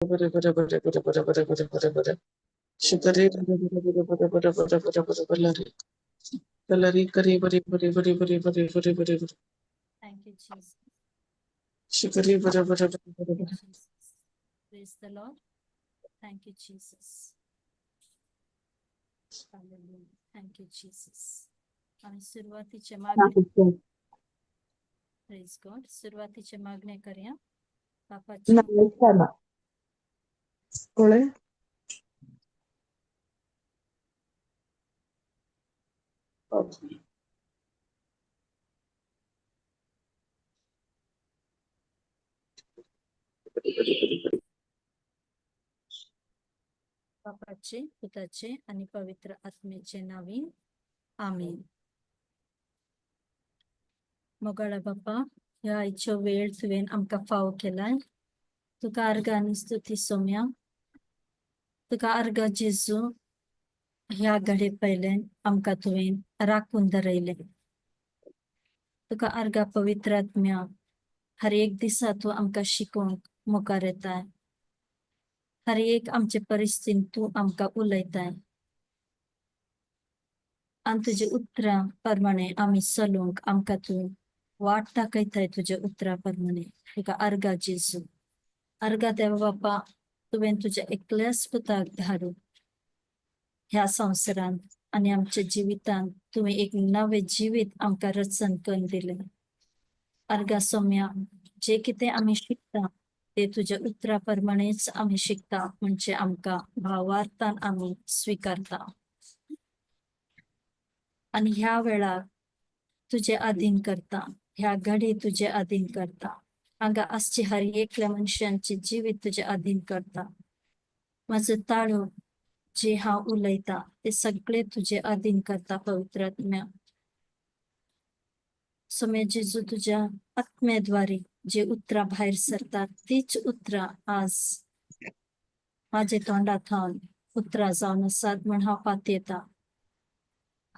बरे बरे बरे बरे बरे बरे बरे बरे बरे शिकरे बरे बरे बरे बरे बरे बरे बरे बरे कलरी करी बरे बरे बरे बरे बरे बरे बरे बरे Thank you, Jesus. शिकरी बरे बरे बरे बरे Thank you, बरे Jesus. Praise the Lord. Thank you, Jesus. Hallelujah. Thank you, Jesus. आम्ही सुरुवातीचे मागणे. प्रेज गॉड. सुरुवातीचे मागणे करूया बापाची. नाही कोळे. बापाचे, पुताचे आणि पवित्र आत्म्याचे नावे, आमेन. मोगाळा बापा, ह्या आयचो वेळ तुवें आमकां फावो केलाय, तुका अर्गां आनी स्तुती सोम्या. तुका अर्गां जेजू, ह्या घडये पयल्यान आमकां तुवें राखून दवरयलें. तुका अर्गां पवित्र आत्म्या, हर एक दिसा तूं आमकां शिकोवंक मुखार येताय. हर एक आमचे परिस्थितीन तूं आमकां उलयताय आनी तुजे उतरां प्रमाणे आमी चलूंक आमकां तूं वाट दाखयताय. तुज्या उतरां प्रमाणे तुका अर्गां जेजू. अर्गां देवा बापा, तुवें तुज्या एकल्याच पुताक धाडून ह्या संवसारांत आनी आमच्या जिवितांत तुवें एक नवें जिवीत आमकां रचन करून दिलें. अर्गां सोम्या, जे कितें आमी शिकता ते तुज्या उतरा प्रमाणेच आमी शिकता, म्हणजे आमकां भावार्थान आमी स्विकारता आनी ह्या वेळार तुजे अधीन करता, ह्या घडी तुजे अधीन करता. हांगा आसचे हर एकल्या मनशांचे जिवीत तुजे अधीन करता. म्हजो ताळो जे हांव उलयता ते सगळे तुजे अधीन करता पवित्र आत्म्या. सोम्या जेजू, तुज्या आत्म्याद्वारे जे उतरां भायर सरतात तीच उतरां आज माझ्या तोंडाथावन उतरां जावन आसात म्हण हांव पातयेता.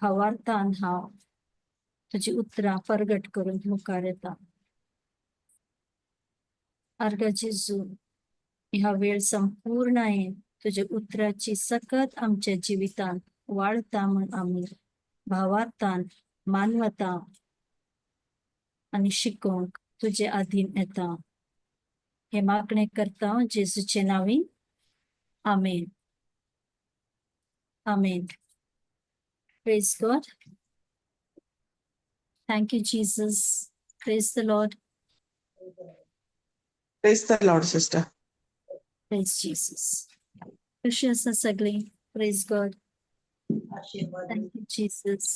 भावार्थान हांव तुजी उतरां परगट करून मुखार येता. अर्गां जेजू, ह्या वेळ संपूर्ण आहे तुज्या उतराची सकत आमच्या जिवितांत वाळता म्हण आमी भावार्थान मानवता आनी शिकोवंक तुजे अधीन येता. हे मागणे करता जेजूचे नांवी, आमेन, आमेन. Praise God. Thank you, Jesus. Praise the Lord. Praise the Lord, sister. Praise Jesus. कशी आसा सगळी? Praise God. Thank you, Jesus.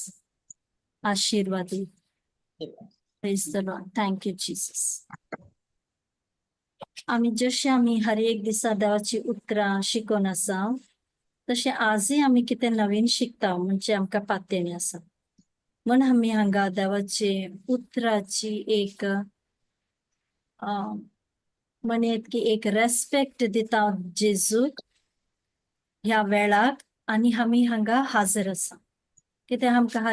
आशीर्वादी. Praise the Lord. Thank you, Jesus. आमी जशे आमी हर एक दिसा देवाची उतरां शिकोवन आसा, तशें आजय आमी कितें नवीन शिकता म्हणजे आमकां पातयेणी आसा म्हण आमी हांगा देवाचे उतराची एक म्हणयेत की एक रेस्पेक्ट दिता जेजूक ह्या वेळाक आनी आमी हांगा हाजर आसा, कित्याक आमकां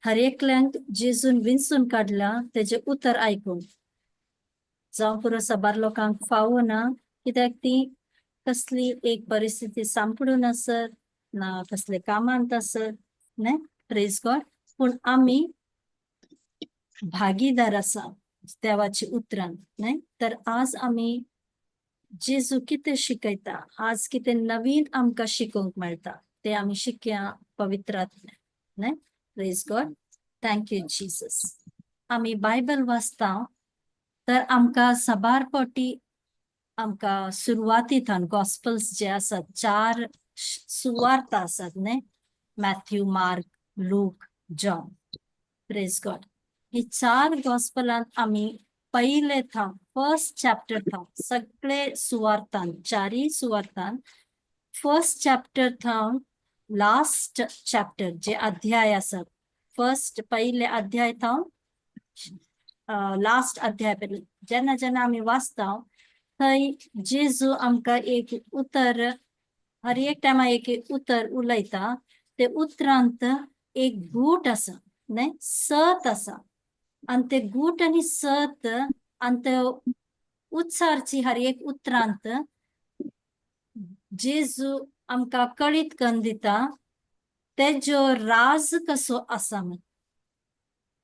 हर एकल्यान जेजून विंचून काडला तेजें उतर आयकून. जावं पुरो, साबार लोकांक फावना, कित्याक ती कसली एक परिस्थिती सांपडून आसत ना, कसले कामांत आसत, न्हय? प्रेज गॉड. पूण आमी भागीदार आसा देवाच्या उतरान, न्हय? तर आज आमी जेजू कितें शिकयता, आज कितें नवीन आमकां शिकोवंक मेळटा ते आमी शिकया पवित्र आत्म्यान, न्हय? Praise God. Thank you, Jesus. आमी बायबल वाचता तर आमकां साबार फावटी आमकां सुरवातीथान गॉस्पल्स जे आसात, चार सुवार्ता आसात, न्हय? Matthew, mark, look, John. Praise God. ही चार गॉस्पलांत आमी पयले थावन, फर्स्ट चॅप्टर थावन, सगळे सुवार्तान, चारय सुवार्तान फर्स्ट चॅप्टर थावन लास्ट चॅप्टर जे अध्याय आसात, फर्स्ट पयले अध्याय थावन लास्ट अध्याय पर्यंत जेन्ना जेन्ना आमी वाचता, थंय जेजू आमकां एक उतर, हर एक टायमा एक एक उतर उलयता. ते उतरांत एक गूट आसा, न्हय? सत आसा आनी ते गूट आनी सत आनी ते उच्चारची हर एक उतरांत जेजू आमकां कळीत कन्न दिता तेजो राज कसो आसा म्हण.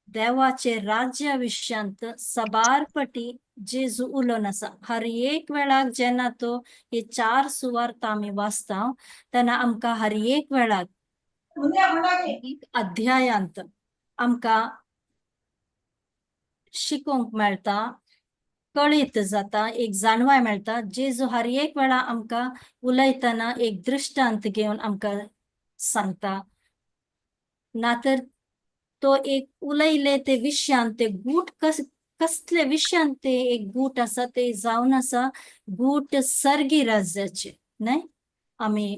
देवाचे राज्या विशयांत साबार पटी जेजू उलोवन आसा. हर एक वेळाक जेन्ना तो हे चार सुवार्ता आमी वाचता तेन्ना आमकां हर एक वेळाक एक अध्यायांत आमकां शिकोवंक मेळटा, कळीत जाता, एक जाणवाय मेळटा. जेजू हर एक वेळा आमकां उलयतना एक दृश्टांत घेवन आमकां सांगता, ना तर तो एक उलयले ते विशयान ते गूट कसले विशयान ते एक गूट आसा ते जावन आसा गूट सर्गी राज्याचे न्हय. आमी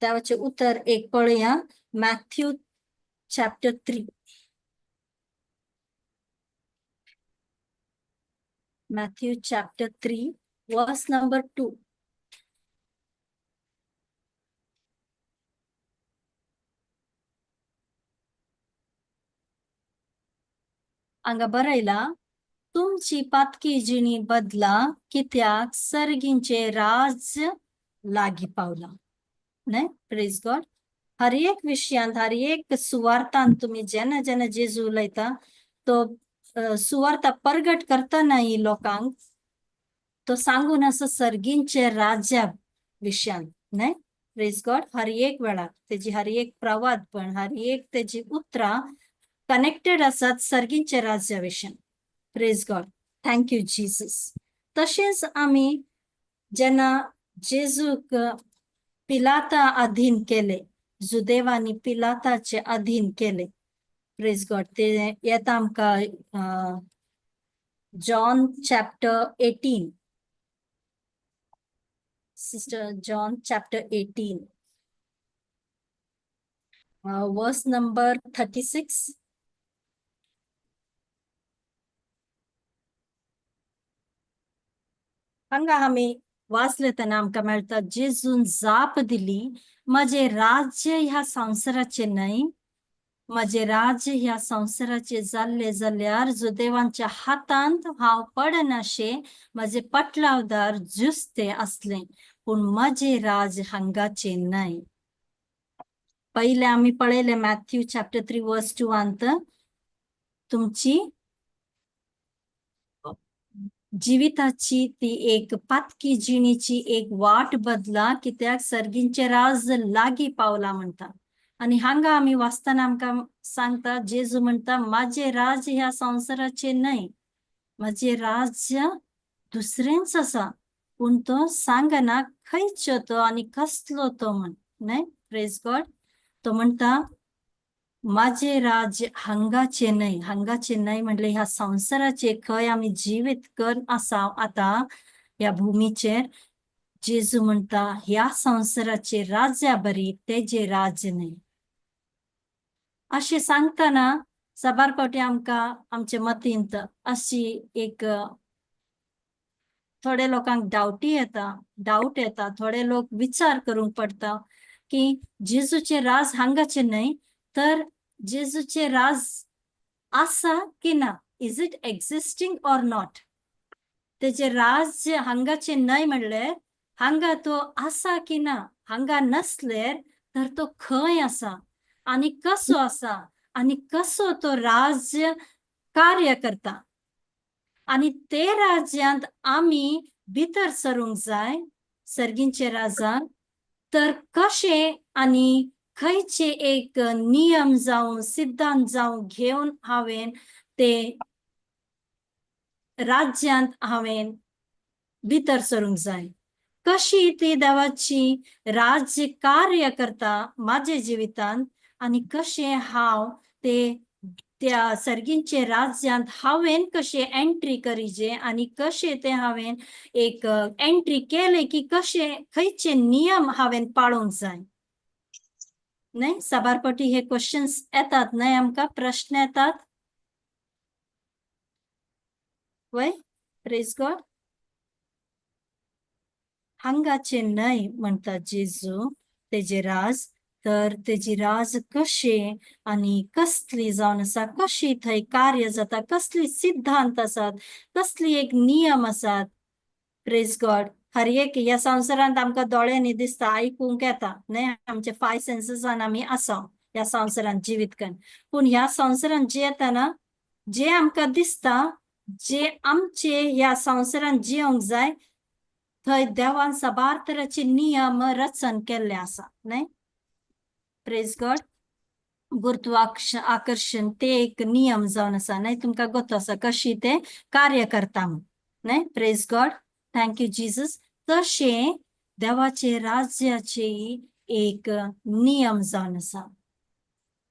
देवाचें उतर एक पळया, Matthew chapter 3, Matthew chapter 3 verse number 2. हांगा बरयला, तुमची पातकी जिणी बदला कित्याक सर्गींचे राज्य लागीं पावलां न्हय. प्रेज गॉड. हर एक विशयांत हर एक सुवार्थान तुमी जेन्ना जेन्ना जेजू उलयता तो सुवार्ता परगट करतना ही लोकांक तो सांगून आसा सर्गींचे राज्या विशयांत न्हय. प्रेज गॉड. हर एक वेळार तेजी हर एक प्रवाद पण हर एक तेजी उतरां कनेक्टेड आसात सर्गींच्या राज्या विशयान. Praise God. Thank you Jesus. तशेंच आमी जेन्ना जेजूक पिलाता अधीन केले, जुदेवांनी पिलाताचे अधीन केले, प्रेज गॉड, ते येता आमकां John chapter 18, sister, John chapter 18 verse number 36. हांगा आमी वाचले तेन्ना आमकां मेळटा, जेजून जाप दिली, म्हजें राज्य ह्या संवसाराचें न्हय. म्हजें राज्य ह्या संवसाराचें जाल्लें जाल्यार जुदेवांच्या हातांत हांव पडनाशें म्हजे पटलावदार जुस्ते आसले, पूण म्हजें राज्य हांगाचें न्हय. पयलें आमी पळयलें मॅथ्यू चॅप्टर 3 वर्स 2 अंत तुमची जिविताची ती एक पातकी जिणेची एक वाट बदला कित्याक सर्गींचे राज लागीं पावला म्हणटा. आनी हांगा आमी वाचतना आमकां सांगता, जेजू म्हणटा, म्हाजें राज्य ह्या संवसाराचें न्हय, म्हाजें राज्य दुसरेंच आसा. पूण तो सांगना खंयचो तो आनी कसलो तो म्हण न्हय. प्रेज गॉड. तो म्हणटा माझे राज्य हांगाचे न्हय. हांगाचे न्हय म्हणल्यार ह्या संवसाराचे खंय आमी जिवीत कर आसा आतां ह्या भुमीचेर, जेजू म्हणटा ह्या संवसाराचे राज्या बरी तेजे राज्य न्हय. अशें सांगतना साबार फावटी आमकां आमचे मतींत अशी एक थोडे लोकांक डावटी येता, डावट येता, थोडे लोक विचार करूंक पडटा की जेजूचे राज हांगाचे न्हय तर जेजूचे राज आसा की ना, is it existing or not. तेजे राज्य हांगाचे न्हय म्हणल्यार हांगा तो आसा की ना, हांगा नसल्यार तर तो खंय आसा आनी कसो आसा आनी कसो तो राज्य कार्य करता आनी ते राज्यांत आमी भितर सरूंक जाय सर्गींचे राजान, तर कशें आनी खंयचे एक नियम जावं सिद्धांत जावं घेवन हांवें ते राज्यांत हांवें भितर सरूंक जाय, कशी ती देवाची राज्य कार्य करता म्हाज्या जिवितांत आनी कशें हांव ते त्या सर्गींचे राज्यांत हांवें कशें एंट्री करीजे आनी कशें तें हांवें एक एंट्री केलें की कशें खंयचे नियम हांवें पाळूंक जाय न्हय. साबार फावटी हे क्वेश्चन्स येतात न्हय, आमकां प्रश्न येतात वय. प्रेज गॉड. हांगाचे न्हय म्हणटा जेजू तेजे राज, तर तेजी राज कशें आनी कसली जावन आसा, कशी थंय कार्य जाता, कसली सिद्धांत आसात, कसली एक नियम आसात. प्रेज गॉड. हर एक ह्या संवसारांत आमकां दोळ्यांनी दिसता, आयकूंक येता न्हय, आमचे फायव सेन्सीसान आमी आसा ह्या संवसारांत जिवीत कन्न. पूण ह्या संवसारांत जियेतना जे आमकां दिसता, जे आमचे ह्या संवसारांत जियोंक जाय, थंय देवान साबार तराचे नियम रचन केल्ले आसा न्हय. प्रेज गॉड. गुरुत्वाकर्षण आकर्शण ते एक नियम जावन आसा न्हय, तुमकां गोतो आसा कशी ते कार्य करता म्हूण न्हय. Praise God. Thank you Jesus. तशें देवाचे राज्याचे एक नियम जावन आसा.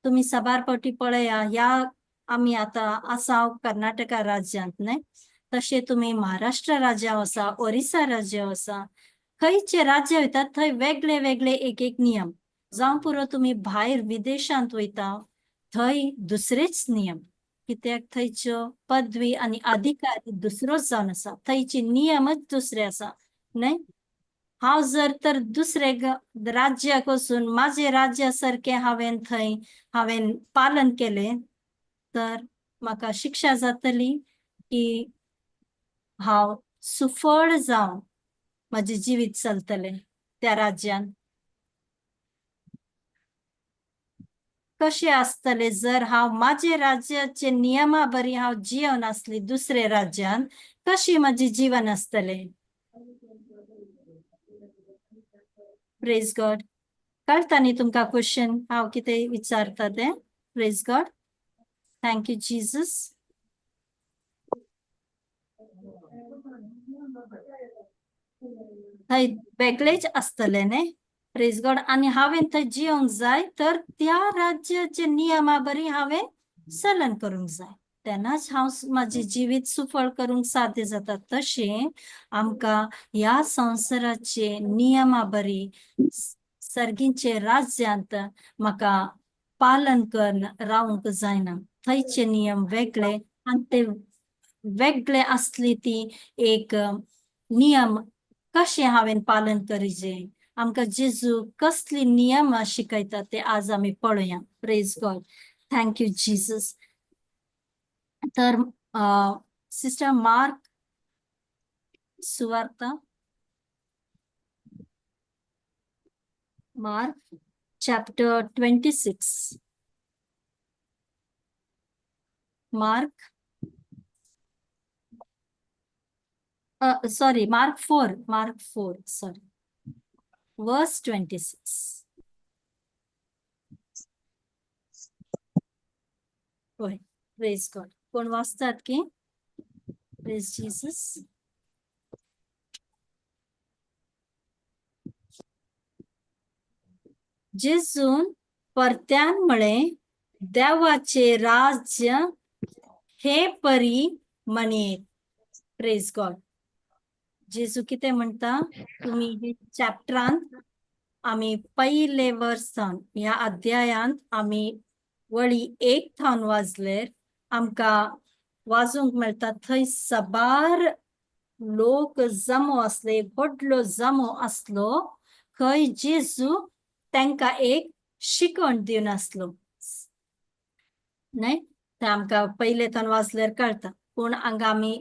तुमी साबार फावटी पळया, ह्या आमी आतां आसा कर्नाटका राज्यांत न्हय, तशें तुमी महाराष्ट्र राज्यांत आसा, ओरिसा राज्यांत आसा, खंयचे राज्य वयतात थंय वेगळे वेगळे एक एक नियम. जावं पुरो तुमी भायर विदेशांत वयता थंय दुसरेच नियम, कित्याक थंयच्यो पदवी आनी अधिकारी दुसरोच जावन आसा, थंयचे नियमच दुसरे आसा न्हय. हांव जर तर दुसरे राज्याक वचून म्हाजे राज्या सारकें हांवें थंय हांवें पालन केलें तर म्हाका शिक्षा जातली की हांव सुफळ जावन म्हाजें जिवीत चलतलें त्या राज्यान. कशें आसतलें जर हांव म्हाजे राज्याचे नियमा बरी हांव जिवन आसली दुसरे राज्यान, कशी म्हाजें जीवन आसतलें? प्रेज गॉड. कळटा न्ही तुमकां क्वेश्चन हांव कितें विचारता तें? Praise God. Thank you Jesus. थंय वेगळेच आसतलें न्ही. प्रेज गॉड. आनी हांवें थंय जियोंक जाय तर त्या राज्याचे नियमा बरी हांवें चलन करूंक जाय, तेन्नाच हांव म्हाजें जिवीत सुफळ करूंक साध्य जाता. तशें आमकां ह्या संवसाराचे नियमा बरी सर्गीचे राज्यांत म्हाका पालन करून रावंक जायना. थंयचे नियम वेगळे आनी ते वेगळे आसली ती एक नियम कशें हांवें पालन करीजे, आमकां जेजू कसली नियमां शिकयता ते आज आमी पळोवया. Praise God. Thank you Jesus. तर sister mark सुवार्ता, Mark chapter 26. Mark sorry, Mark 4, Mark 4, sorry, verse 26. होय, प्रेज गॉड. कोण वाचतात की? Praise Jesus. जेजून परत्यान म्हळें, देवाचे राज्य हे परी म्हणयेत. Praise God. जेजू कितें म्हणटा, तुमी हे चॅप्टरांत आमी पयले वर्स थावन ह्या अध्यायांत आमी वळी 1 थावन वाजलेर आमकां वाजूंक मेळटा. थंय साबार लोक जमो आसले, व्हडलो जमो आसलो, खंय जेजू तांकां एक शिकवण दिवन आसलो न्हय. तें आमकां पयले थावन वाचल्यार कळटा. पूण हांगा आमी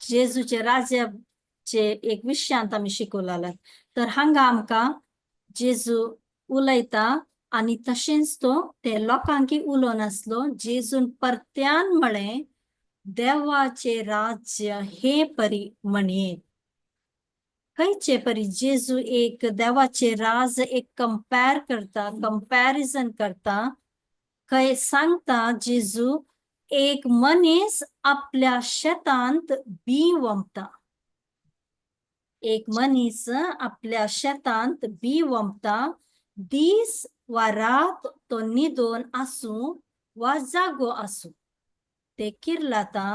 जेजूचे राज्याचे एक विशयांत आमी शिकवला. तर हांगा आमकां जेजू उलयता आनी तशेंच तो ते लोकांकी उलोवन आसलो. जेजून परत्यान म्हळें, देवाचे राज्य हे परी म्हणयेत. खंयचे परी जेजू एक देवाचे राज एक कंपेर करता, कंपॅरिजन करता. खंय सांगता जेजू, एक मनीस आपल्या शेतांत बी वोंपता. एक मनीस आपल्या शेतांत बी वोंपता, दीस वा रात तो न्हिदोन आसूं वा जागो आसूं, ते किर्लाता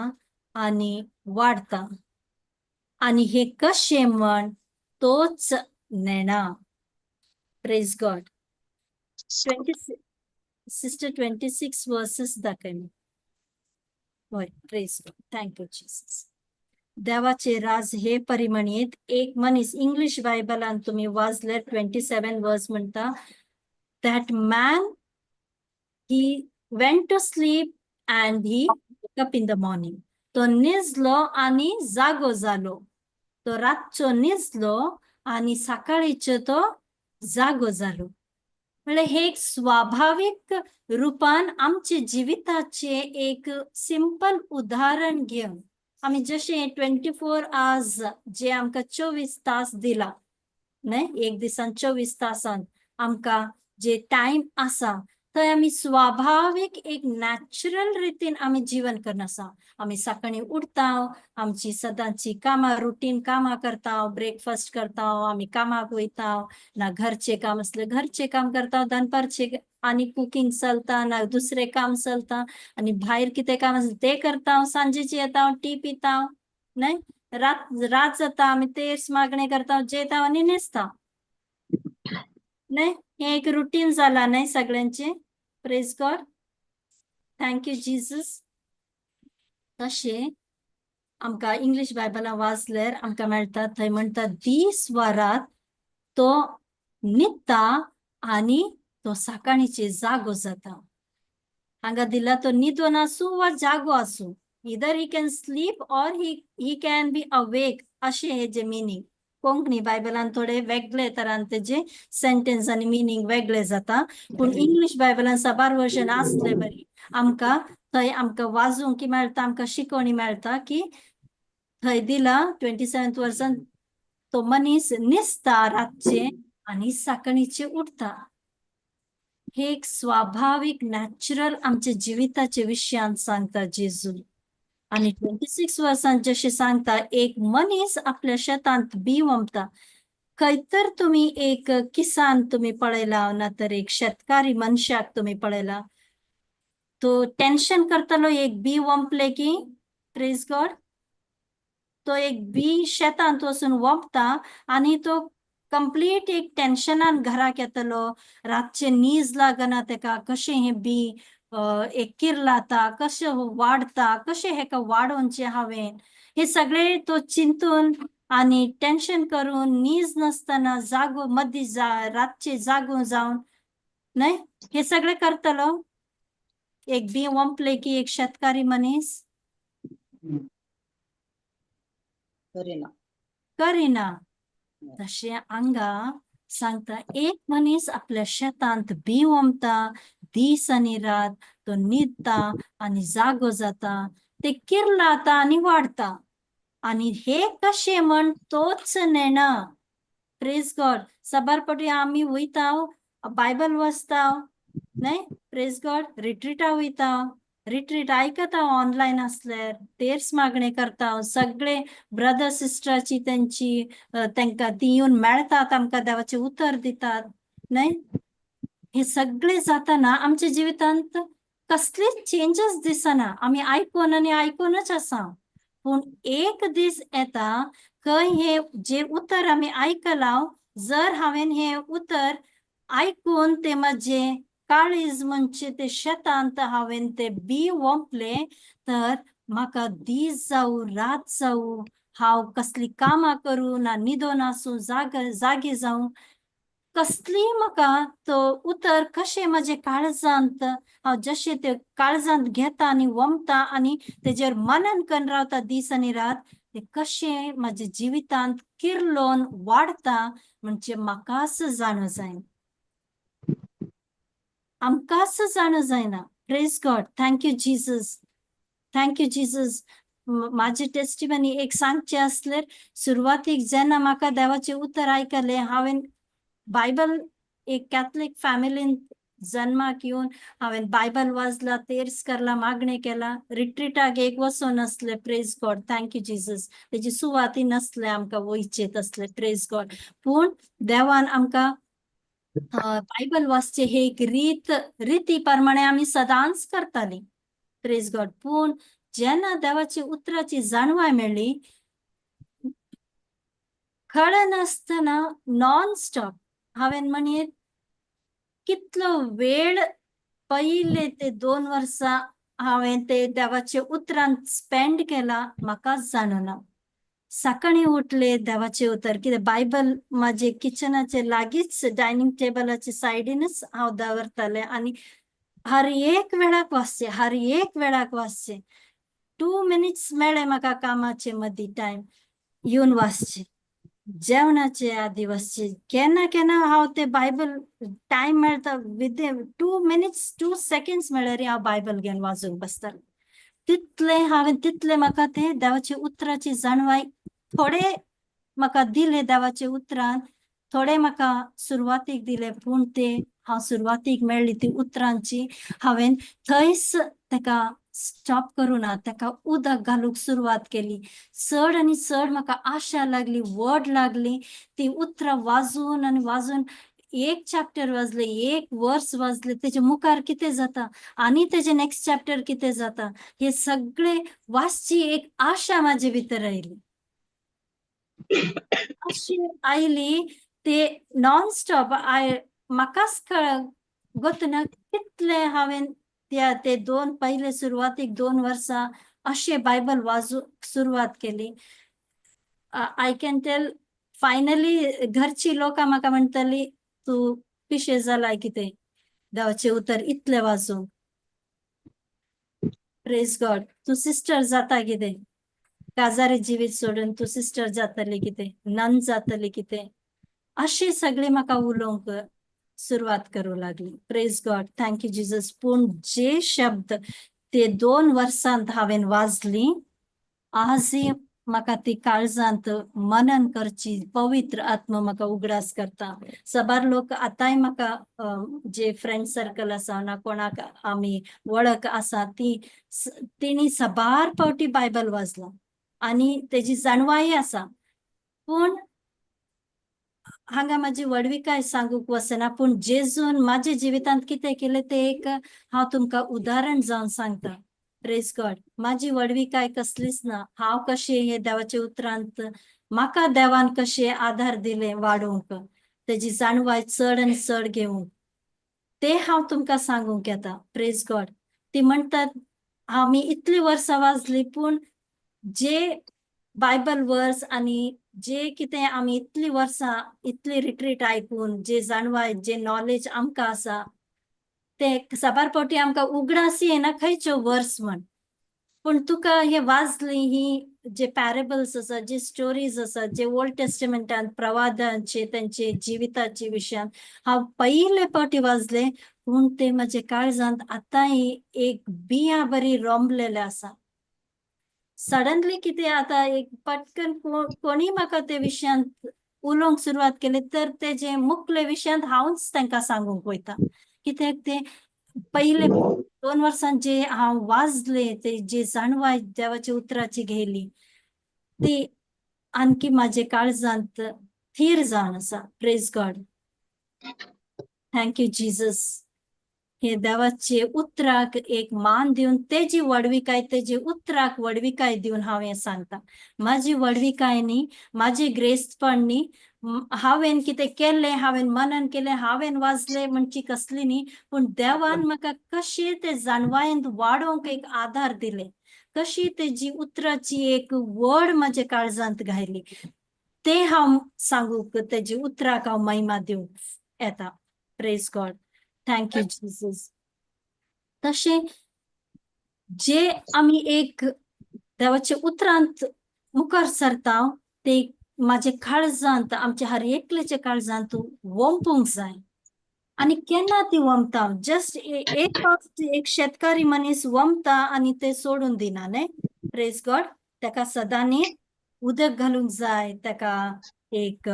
आनी वाडता, आनी हे कशें म्हण तोच नेणा. Praise God. 26 sister 26 verses दाखय. हय, praise God. Thank you Jesus. देवाचे राज हे परिमणयेत. एक मनीस, इंग्लीश बायबलान तुमी वाजल्यार 27 वर्स म्हणटा, That man, he went to sleep and he woke up in the morning. तो निजलो आनी जागो जालो. तो रातचो निजलो आनी सकाळीचो तो जागो जालो. म्हळ्यार हे एक स्वाभावीक रुपान आमचे जिविताचे एक सिंपल उदाहरण घेवन आमी जशें 24 आवर्स जे आमकां 24 तास दिला न्हय, एक दिसान 24 तासान आमकां जे टायम आसा, थंय आमी स्वाभावीक एक नॅचरल रितीन आमी जिवन करना आसा. आमी सकाळी उठता, आमची सदांची कामां, रुटीन कामां करता, ब्रेकफास्ट करता, आमी कामाक वयता, ना घरचे काम आसले घरचे काम करता, दनपारचे आनी कुकींग चलता, ना दुसरे काम चलता आनी भायर कितें काम आसता ते करता. सांजेचे येता, टी पिता न्हय, रात रात जाता, आमी तेर्स मागणे करता, जेता आनी न्हेसता न्हय. हें एक रुटीन जाला न्हय सगळ्यांचे? Praise God, thank you Jesus. तशें आमकां इंग्लीश बायबलां वाचल्यार आमकां मेळटा, थंय म्हणटा, दीस वा रात तो न्हिदता आनी तो सकाळीचे जागो जाता. हांगा दिला, तो न्हिदून आसूं वा जागो आसूं, either he can sleep or he can be awake, अशें हेजें मिनींग. कोंकणी बायबलान थोडे वेगळे तरान तेजे सेंटेन्स आनी मिनींग वेगळे जाता, पूण इंग्लीश बायबलान साबार वर्जन आसले बरी आमकां थंय आमकां वाजूंक मेळटा, आमकां शिकवणी मेळटा की थंय दिला, 27th वर्सान तो मनीस न्हिसता रातचे आनी सकाळीचे उठता. हे एक स्वाभावीक नॅचरल आमच्या जिविताचे विशयान सांगता जेजू. आनी 26 वर्सान जशें सांगता, एक मनीस आपल्या शेतांत बी वमता. खंय तर तुमी एक किसान तुमी पळयला ना तर एक शेतकारी मनशाक तुमी पळयला, तो टेन्शन करतलो एक बी वंपले की? प्रेज गॉड. तो एक बी शेतांत वचून वंपता आनी तो कंप्लीट एक टेन्शनान घराक येतलो. रातचे नीज लागना तेका, कशें हें बी एक किर्लाता, कशें वाडता, कशें हेका वाडोवचें हांवें, हे सगळे तो चिंतून आनी टेन्शन करून नीज नासतना जागो मदीं जा रातचे जागो जावन न्हय, हे सगळे करतलो एक बी वंपले की एक शेतकारी मनीस? करिना. करिना. तशें हांगा सांगता, एक मनीस आपल्या शेतांत बी वमता, दीस आनी रात तो न्हिदता आनी जागो जाता, ते किर्लाता आनी वाडता आनी हे कशें म्हण तोच नेणा. प्रेज गॉड. साबार फावटी आमी वयता, बायबल वाचता न्हय, प्रेज गॉड, रिट्रिटा वयता, रिट्रीट आयकता ऑनलायन आसल्यार, तेर्स मागणे करता, सगळे ब्रदर सिस्टराची तेंची तांकां ती येवन मेळटात, आमकां देवाचें उतर दितात न्हय. हे सगळे जाताना आमच्या जिवितांत कसलेच चेंजीस दिसना. आमी आयकून आनी आयकूनच आसा. पूण एक दीस येता खंय हे जे उतर आमी आयकलां, जर हांवें हें उतर आयकून ते म्हजें काळीज म्हणजे ते शेतांत हांवें ते बी वोंपले, तर म्हाका दीस जावं रात जावं, हांव कसली कामां करूं ना, न्हिदोन आसूं, जागे जावं, कसली म्हाका तो उतर कशें म्हजे काळजांत हांव जशें ते काळजांत घेता आनी वमता आनी तेजेर मनन करून रावता दीस आनी रात, ते कशें म्हज्या जिवितांत किर्लोन वाडता म्हणजे म्हाकाच जाणा जायना, आमकांच जाणा जायना. Praise God, thank you Jesus, thank you Jesus. म्हाजी टेस्टिमनी एक सांगचें आसल्यार, सुरवातीक जेन्ना म्हाका देवाचें उतर आयकलें, हांवें बायबल, एक कॅथलीक फॅमिलीन जन्माक येवन हांवें बायबल वाचला, तेर्स करला, मागणें केला, रिट्रिटाक एक वचोन नासलें. Praise God, thank you Jesus. तेजी सुवाती नासले आमकां वयचे तसले. प्रेज गॉड. पूण देवान आमकां बायबल वाचचें हे एक रिती प्रमाणे आमी सदांच करतालीं. प्रेज गॉड. पूण जेन्ना देवाची उतराची जाणवाय मेळ्ळी, कळनासतना नॉन स्टॉप हांवें म्हणयेत कितलो वेळ पयले ते 2 वर्सां हांवें ते देवाचे उतरान स्पेंड केला, म्हाकाच जाणना. सकाळीं उठले देवाचें उतर कित्याक बायबल म्हाजे किचनाचे लागींच डायनींग टेबलाचे सायडीनच हांव दवरतालें आनी हर एक वेळाक वाचचें, हर एक वेळाक वाचचें. 2 मिनिट्स मेळ्ळे म्हाका कामाचे मदीं टायम, येवन वाचचें. जेवणाचे आदी वाचचें. केन्ना केन्ना हांव ते बायबल टायम मेळटा, विदीन 2 मिनिट्स, 2 सेकंड्स मेळ्ळ्यार हांव बायबल घेवन वाचूंक बसतालें. तितलें हांवें, तितलें म्हाका तें देवाच्या उतराची जाणवाय थोडे म्हाका दिले देवाच्या उतरान. थोडे म्हाका सुरवातीक दिले, पूण ते हांव सुरवातीक मेळ्ळी ती उतरांची हांवें थंयच तेका स्टॉप करूं ना. तेका उदक घालूंक सुरवात केली. चड आनी चड म्हाका आशा लागली, वड लागली. ती उतरां वाजून आनी वाजून एक चॅप्टर वाजले, एक वर्स वाजले, तेजे मुखार कितें जाता आनी तेजे नेक्स्ट चॅप्टर कितें जाता, हे सगळे वाचची एक आशा म्हाजे भितर आयली. अशी आयली ते नॉन स्टॉप. I म्हाकाच गोतना कितले हांवें त्या ते दोन पयले सुरवातीक 2 वर्सां अशें बायबल वाजूंक सुरवात केली. I can tail finally, घरची लोकां म्हाका म्हणटाली, "तूं पिशें जालाय कितें देवाचें उतर इतलें वाजूंक? प्रेज गॉड, तूं सिस्टर जाता कितें? काजारी जिवीत सोडून तूं सिस्टर जातली कितें? नन जातली कितें?" अशें सगळें म्हाका उलोवंक सुरवात करूं लागली. Praise God, thank you Jesus. पूण जे शब्द ते 2 वर्सांत हांवें वाजली, आजय म्हाका ती काळजांत मनन करची पवित्र आत्मा म्हाका उगडास करता. साबार लोक आतांय म्हाका, जे फ्रेंड सर्कल आसा ना कोणाक आमी वळख आसा, ती तेणी साबार फावटी बायबल वाचलां आनी तेजी जाणवाय आसा. पूण हांगा म्हाजी व्हडविकाय सांगूंक वचना, पूण जेजून म्हाज्या जिवितांत कितें केलें तें एक हांव तुमकां उदाहरण जावन सांगता. प्रेज गॉड. म्हाजी व्हडविकाय कसलीच ना. हांव कशें हे देवाच्या उतरांत म्हाका देवान कशें आधार दिले वाडोवंक, तेजी जाणवाय चड आनी चड घेवंक, ते हांव तुमकां सांगूंक येता. प्रेज गॉड. ती म्हणटात, आमी इतलीं वर्सां वाजली, पूण जे बायबल वर्स आनी जे कितें आमी इतलीं वर्सां इतली रिट्रीट आयकून जे जाणवाय, जे नॉलेज आमकां आसा, ते साबार फावटी आमकां उगडास येना खंयच्यो वर्स म्हण. पूण तुका हे वाजली, ही जे पॅरेबल्स आसा, जे स्टोरीज आसा, जे ओल्ड टेस्टमेंटान प्रवादांचे तेंचे जिविताचे विशयान हांव पयले फावटी वाजले, पूण ते म्हजे काळजांत आतांय एक बियां बरी रोमलेले आसा. सडनली कितें आतां एक पटकन कोणी म्हाका ते विशयांत उलोवंक सुरवात केली तर तेजे मुखले विशयांत हांवूच तांकां सांगूंक वयता, कित्याक ते पयले 2 वर्सां जे हांव वाजले, ते जे जाणवाय देवाच्या उतराची घेयली, ती आणखी म्हाजे काळजांत थीर जावन आसा. Praise God, thank you Jesus. हे देवाचे उतराक एक मान दिवन, तेजी व्हडविकाय, तेजी उतराक व्हडविकाय दिवन हांव हें सांगता. म्हाजी व्हडविकाय न्ही, म्हाजी ग्रेस्तपण न्ही, हांवें कितें केल्लें, हांवें मनन केलें, हांवें वाचलें म्हणची कसली न्ही, पूण देवान म्हाका कशें ते जाणवायेंत वाडोवंक एक आधार दिले, कशी तेजी उतराची एक वड म्हाज्या काळजांत घायली, ते हांव सांगूंक, तेजी उतराक हांव महिमा दिवंक येता. Praise God, thank you Jesus. तशें जे आमी एक देवाच्या उतरांत मुखार सरता, ते म्हाजे काळजांत, आमच्या हर एकल्याच्या काळजांत वोंपूंक जाय. आनी केन्ना ती वमता? जस्ट एक फावट एक शेतकारी मनीस वमता आनी ते सोडून दिना न्ही. प्रेज गॉड. ताका सदांनी उदक घालूंक जाय, ताका एक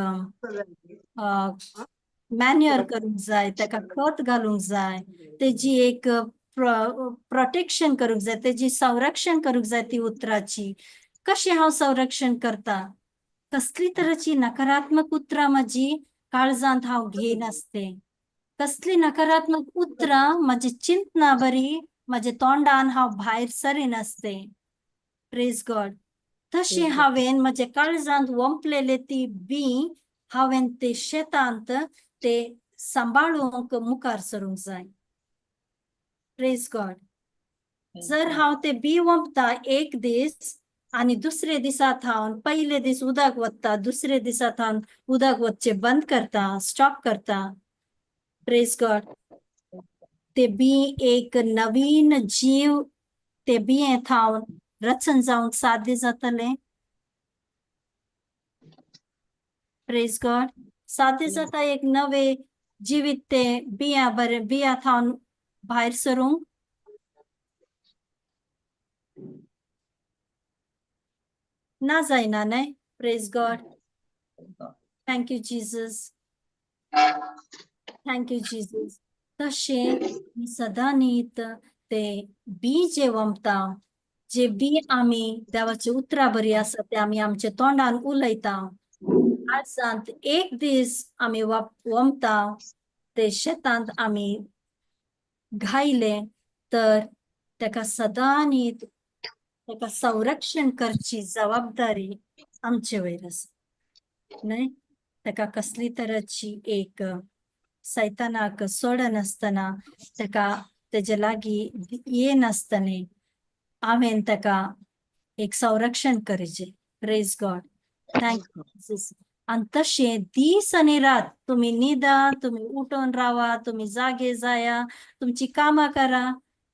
मॅन्युअर करूंक जाय, ताका खत घालूंक जाय, तेजी एक प्रोटेक्शन करूंक जाय, तेजी संरक्षण करूंक जाय. ती उतराची कशें हांव संरक्षण करता? कसली तरेची नकारात्मक उतरां म्हाजी काळजांत हांव घेयनासते, कसली नकारात्मक उतरां म्हाजी चिंतना बरी म्हाज्या तोंडान हांव भायर सरिनासते. प्रेज गॉड. तशें हांवें म्हज्या काळजांत वोंपलेले ती बी हांवें ते शेतांत ते सांबाळूंक मुखार सरूंक जाय. प्रेज गॉड. जर हांव ते बी वोंपता, एक दीस आनी दुसरे दिसा थावन पयले दीस उदक वत्ता, दुसरे दिसा थावन उदक वचचें बंद करता, स्टॉप करता. प्रेज गॉड. ते बी एक नवीन जीव ते बिये थावन रचन जावंक साध्य जातलें? प्रेज गॉड. साध्य जाता एक नवे जिवीत ते बिया बरें बिया थावन भायर सरूंक? ना जायना न्हय? Praise God. Thank you Jesus, thank you Jesus. तशें सदांनीत ते बी जे वमता, जे बी आमी देवाचे उतरां बरी आसा ते आमी आमच्या तोंडान उलयता, आळसांत एक दीस आमी वमता ते शेतांत आमी घायले तर ताका सदांनीत ताका संरक्षण करची जबाबदारी आमचे वयर आसा न्हय? ताका कसली तराची एक सैतानाक सोडनासतना, ताका तेजे लागीं येनासतना हांवें ताका एक संरक्षण करचें. Praise God, thank you. आनी तशें दीस आनी रात तुमी न्हिदा, तुमी उठून रावा, तुमी जागे जाया, तुमची कामां करा,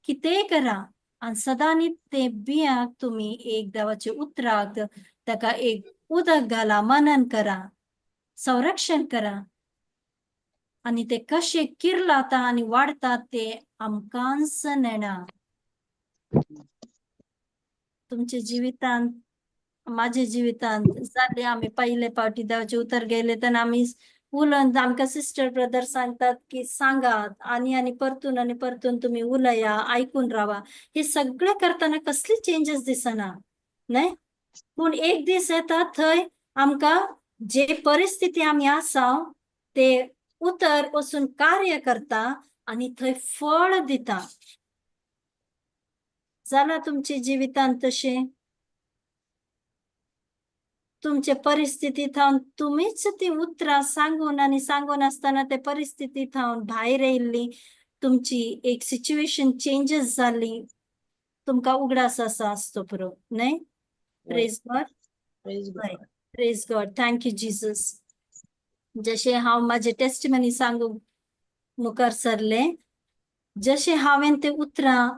कितेंय करा, आनी सदांनी ते बियांक तुमी एक देवाच्या उतराक ताका एक उदक घाला, मनन करा, संरक्षण करा आनी ते कशे किर्लाता आनी वाडटा ते आमकांच नेणा. तुमच्या जिवितांत, माझ्या जिवितांत जालें. आमी पयले फावटी देवाचें उतर घेयलें तेन्ना आमी उलोवन आमकां सिस्टर ब्रदर सांगतात की सांगात आनी आनी परतून आनी परतून तुमी उलया, आयकून रावा. हे सगळें करतना कसली चेंजीस दिसना न्हय? पूण एक दीस येता थंय आमकां जे परिस्थिती आमी आसा ते उतर वचून कार्य करता आनी थंय फळ दिता. जाला तुमच्या जिवितांत तशें? तुमचे परिस्थिती थावन तुमीच ती उतरां सांगून आनी सांगून आसतना ते परिस्थिती थावन भायर येयल्ली, तुमची एक सिच्युएशन चेंजीस जाल्ली तुमकां उगडास आसा आसतो पुरो न्हय? Praise God. Praise हय. God. Praise God, thank you Jesus. जशें हांव म्हाजें टेस्टिमनी सांगूंक मुखार सरलें, जशें हांवें ते उतरां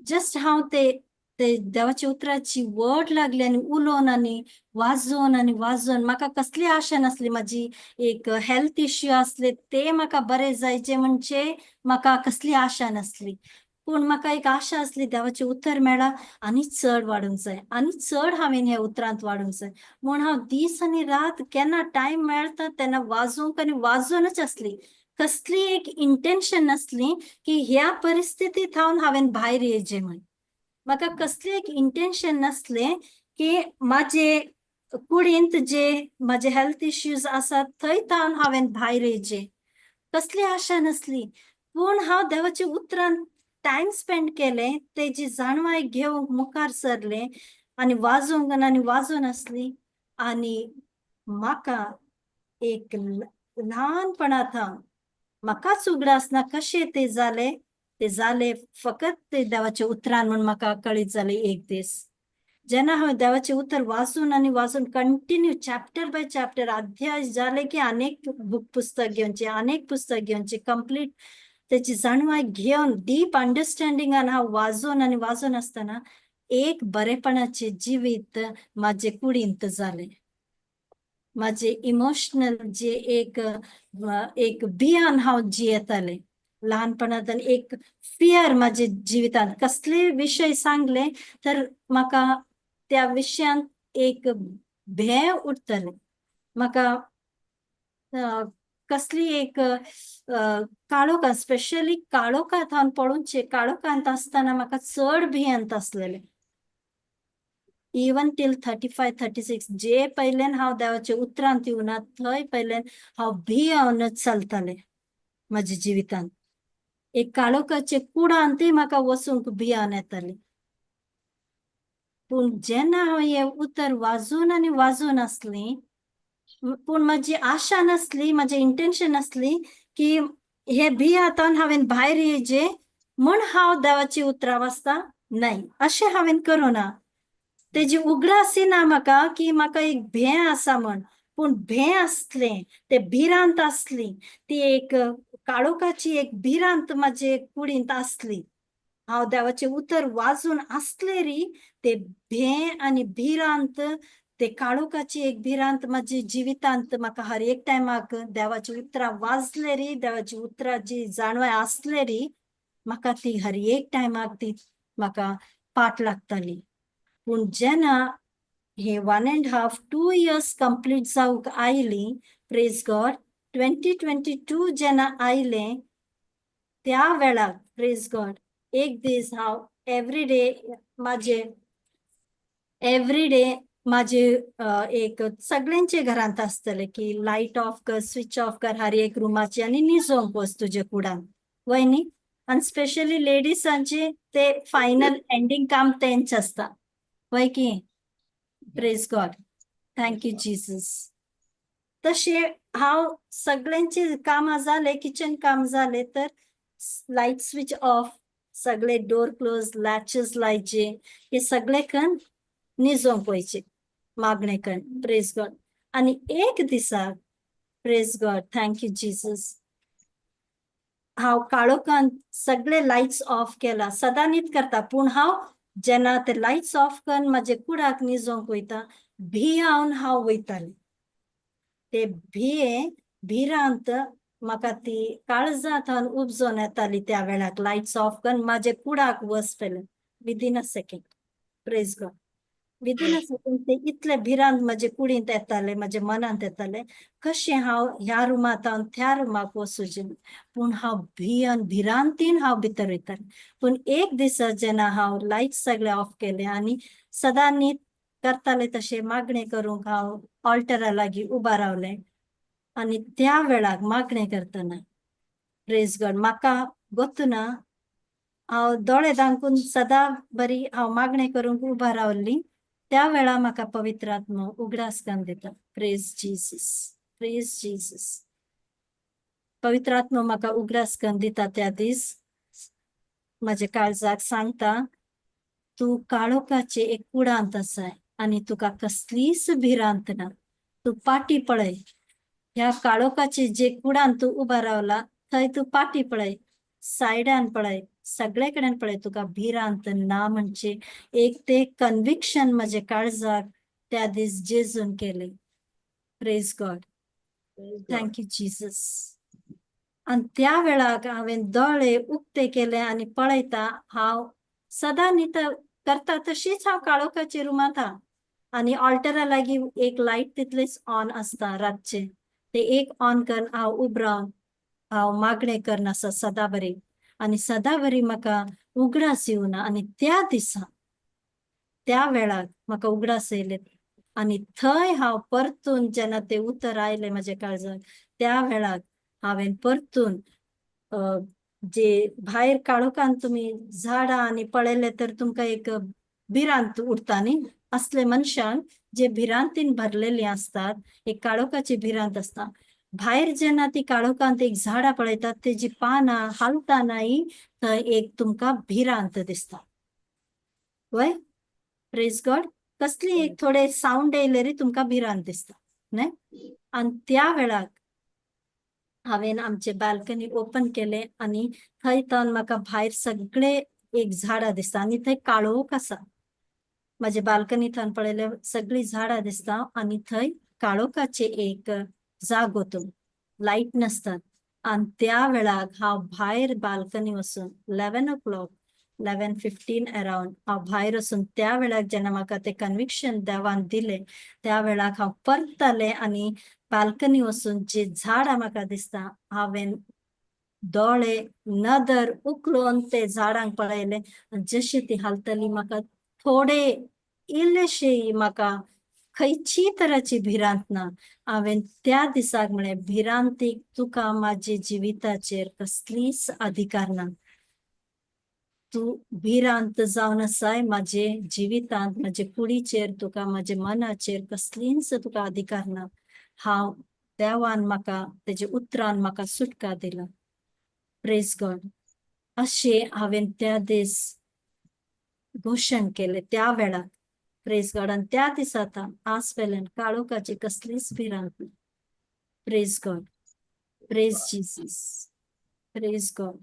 जस्ट हांव ते ते देवाच्या उतराची वड लागली आनी उलोवन आनी वाजोवन आनी वाजोवन, म्हाका कसली आशा नासली. म्हाजी एक हेल्थ इश्यू आसले ते म्हाका बरें जायचे म्हणजे म्हाका कसली आशा नासली, पूण म्हाका एक आशा आसली, देवाचें उतर मेळ्ळां आनी चड वाडूंक जाय आनी चड हांवें ह्या उतरांत वाडूंक जाय म्हूण हांव दीस आनी रात केन्ना टायम मेळटा तेन्ना वाजोवंक आनी वाजोवनच आसली. कसली एक इंटेन्शन नासली की ह्या परिस्थितीत थावन हांवें भायर येयचें म्हूण. म्हाका कसली एक इंटेन्शन नासलें की म्हाजे कुडींत जे म्हाजे हेल्थ इश्यूज आसात थंय थावन हांवें भायर येयचें, कसली आशा नासली. पूण हांव देवाच्या उतरान टायम स्पेंड केलें, तेजी जाणवाय घेवंक मुखार सरलें आनी वाजोवंक आनी वाजोवन आसली आनी म्हाका एक ल्हानपणा थावन म्हाकाच उगडास ना कशें तें जालें. ते जालें फकत ते देवाच्या उतरान म्हूण म्हाका कळीत जालें. एक दीस जेन्ना हांवें देवाचें उतर वाचून आनी वाचून कंटिन्यू चॅप्टर बाय चॅप्टर, अध्याय जाले की अनेक बुक पुस्तक घेवचें, अनेक पुस्तक घेवचें, कंप्लीट तेची जाणवाय घेवन डीप अंडरस्टँडिंगान हांव वाजोवन आनी वाजोवन आसतना एक बरेपणाचें जिवीत म्हाजे कुडींत जालें. म्हाजे इमोशनल जे एक एक भियान हांव जियेतालें ल्हानपणांत, एक फियर म्हाजे जिवितांत, कसले विशय सांगले तर म्हाका त्या विशयांत एक भें उरतलें. म्हाका कसली एक काळोखांत, स्पेशली काळोखांत हांव पळोवचें, काळोखांत आसतना म्हाका चड भियेंत आसलेलें. Even till 35 36 जे पयल्यान हांव देवाच्या उतरांत येवना थंय पयल्यान हांव भियेवनच चलतालें. म्हाज्या जिवितांत एक काळोखाचे कुडांतय म्हाका वचूंक भियान येताली. पूण जेन्ना हांव हें उतर वाजून आनी वाजून आसली, पूण म्हाजी आशा नासली, म्हाजें इंटेन्शन नासली की हे भियातान हांवें भायर येयचें म्हूण हांव देवाची उतरां वाचता, न्हय, अशें हांवें करूं ना. तेजी उगडास येना म्हाका की म्हाका एक भें आसा म्हण, पूण भें आसलें, ते भिरांत आसली, ती एक काळोखाची एक भिरांत म्हाजे कुडींत आसली. हांव देवाचें उतर वाजून आसलें री ते भें आनी भिरांत, ते काळोखाची एक भिरांत म्हाजी जिवितांत म्हाका हर एक टायमाक देवाची उतरां वाजले री, देवाची उतराची जाणवाय आसले री, म्हाका ती हर एक टायमाक ती म्हाका पाट लागताली. पूण जेन्ना हे 1.5 2 years complete जावंक आयली, प्रेज गॉड, 2022 जेन्ना आयलें त्या वेळार, प्रेज गॉड, एक दीस हांव एवरी डे म्हाजे एवरी डे म्हाजे एक सगळ्यांचे घरांत आसतलें की लायट ऑफ कर, स्विच ऑफ कर हर एक रुमाची आनी निजोवंक वच तुजे कुडान, वय न्ही? आनी स्पेशली लेडीजांचे ते फायनल एंडींग काम तेंच आसता, वय की? Praise God, thank you Jesus. तशें हांव सगळ्यांची कामां जाले, किचन काम जाले तर लायट स्विच ऑफ, सगळे डोर क्लोज, लॅचेस लायचे, हे सगळे कन्न निजोवंक वयचे मागणें कन्न. प्रेज गॉड. आनी एक दिसा, praise God, thank you Jesus, हांव काळोखान सगळे लायट्स ऑफ केला, सदांनीच करता, पूण हांव जेन्ना ते लायट्स ऑफ करून म्हाजे कुडाक निजोवंक वयता, भियावन हांव वयतालें. ते भिये भिरांत म्हाका ती काळजांत उपजोन येताली. त्या वेळाक लायट्स ऑफ करून म्हाजे कुडाक वच पेले, within a second, praise God, within a second ते इतले भिरांत म्हजे कुडींत येताले, म्हज्या मनांत येताले, कशें हांव ह्या रुमांत हांव त्या रुमाक वचूचें? पूण हांव भियन भिरांतीन हांव भितर वयतालें. पूण एक दिसा जेन्ना हांव लायट सगळे ऑफ केले आनी सदांनी करताले तशें मागणें करूंक हांव ऑल्टरा लागीं उबा रावलें आनी त्या वेळाक मागणें करतना, प्रेज गॉड, म्हाका गोत्तू ना, हांव दोळे धांपून सदां बरी हांव मागणें करूंक उबा रावली. त्या वेळार म्हाका पवित्र आत्मो उगडास करून दिता. प्रेज जीसस, प्रेज जीसस. पवित्र आत्मो म्हाका उगडास करून दिता. त्या दीस म्हाज्या काळजाक सांगता, तूं काळोखाचे एक कुडांत आसाय आनी तुका कसलीच भिरांत ना. तूं पाटी पळय, ह्या काळोखाचे जे कुडान तूं उबा रावला थंय तूं पाटी पळय, सायडान पळय, सगळे कडेन पळय, तुका भिरांत ना. म्हणजे एक ते कन्विक्शन म्हज्या काळजाक त्या दीस जेजून केले. Praise God. Thank you Jesus. आनी त्या वेळाक हांवें दोळे उक्ते केले आनी पळयता, हांव सदां न्हिद करता तशीच हांव काळोखाच्या रुमांत हा आनी ऑल्टरा लागीं एक लायट तितलीच ऑन आसता रातचे. ते एक ऑन करून हांव उब रावन हांव मागणें करून आसा सदां बरी आनी सदां बरी म्हाका उगडास येवना. आनी त्या दिसा त्या वेळाक म्हाका उगडास येयले आनी थंय हांव परतून जेन्ना तें उतर आयलें म्हज्या काळजाक, त्या वेळाक हांवें परतून जे भायर काळोखान तुमी झाडां आनी पळयलें तर तुमकां एक भिरांत उरता न्ही? असले मनशांक जे भिरांतीन भरलेली आसतात, एक काळोखाची भिरांत आसता, भायर जेन्ना ती काळोखांत एक झाडां पळयतात, तेजी पानां हालतानाय थंय एक तुमकां भिरांत दिसता, वय? प्रेज गॉड. कसली एक थोडे सावंड येयले री तुमकां भिरांत दिसता न्हय? आनी त्या वेळाक हांवें आमचे बाल्कनी ओपन केले आनी थंय तावन म्हाका भायर सगळे एक झाडां दिसता आनी थंय काळोख आसा. म्हाजे बाल्कनी थंय पळयल्यार सगळीं झाडां दिसता आनी थंय काळोखाचे एक जागो, तो लायट नासतात. आनी त्या वेळाक हांव भायर बाल्कनी वचून 11 o'clock, 11:15 around हांव भायर वचून, त्या वेळाक जेन्ना म्हाका तें कन्विक्शन देवान दिलें, त्या वेळाक हांव परतलें आनी बाल्कनी वचून जी झाडां म्हाका दिसता, हांवें दोळे नदर उखलून ते झाडांक पळयलें आनी जशी ती हालतली, म्हाका थोडे इल्लेशे म्हाका खंयची तराची भिरांत ना. हांवें त्या दिसाक म्हळें, भिरांतीक तुका म्हाजे जिविताचेर कसलीच अधिकार ना. तूं भिरांत जावन आसाय म्हाजे जिवितांत, म्हाजे कुडीचेर तुका, म्हाजे मनाचेर कसलीच तुका अधिकार ना. हांव देवान म्हाका तेजे उतरान म्हाका सुटका दिला. प्रेज गॉड. अशें हांवें त्या दीस घोशण केलें त्या वेळार. प्रेज गॉड. आनी त्या दिसा आतां आज वेल्यान काळोखाची कसलीच भिरांत ना. Praise God. Praise Jesus. Praise God.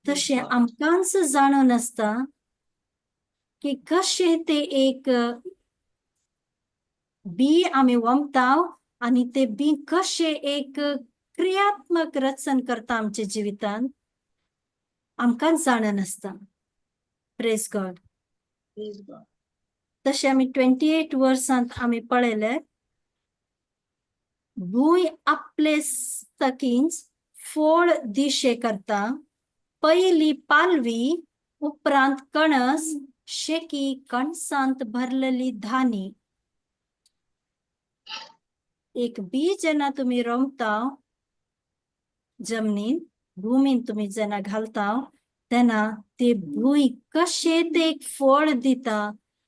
तशें आमकांच जाणून आसता की कशें ते एक बी आमी वमता आनी ते बी कशें एक क्रियात्मक रचन करता आमच्या जिवितांत, आमकांच जाणून आसता. Praise God. Praise God. तशें आमी 28 वर्सांत आमी पळयले, भूंय आपले सकींच फोळ दिशे करता, पयली पालवी, उपरांत कणस, शेकी कणसांत भरलेली धानी. एक बी जेन्ना तुमी रोमता जमनीन, भुमीन तुमी जेन्ना घालता, तेन्ना ते भूंय कशें ते एक फळ दिता,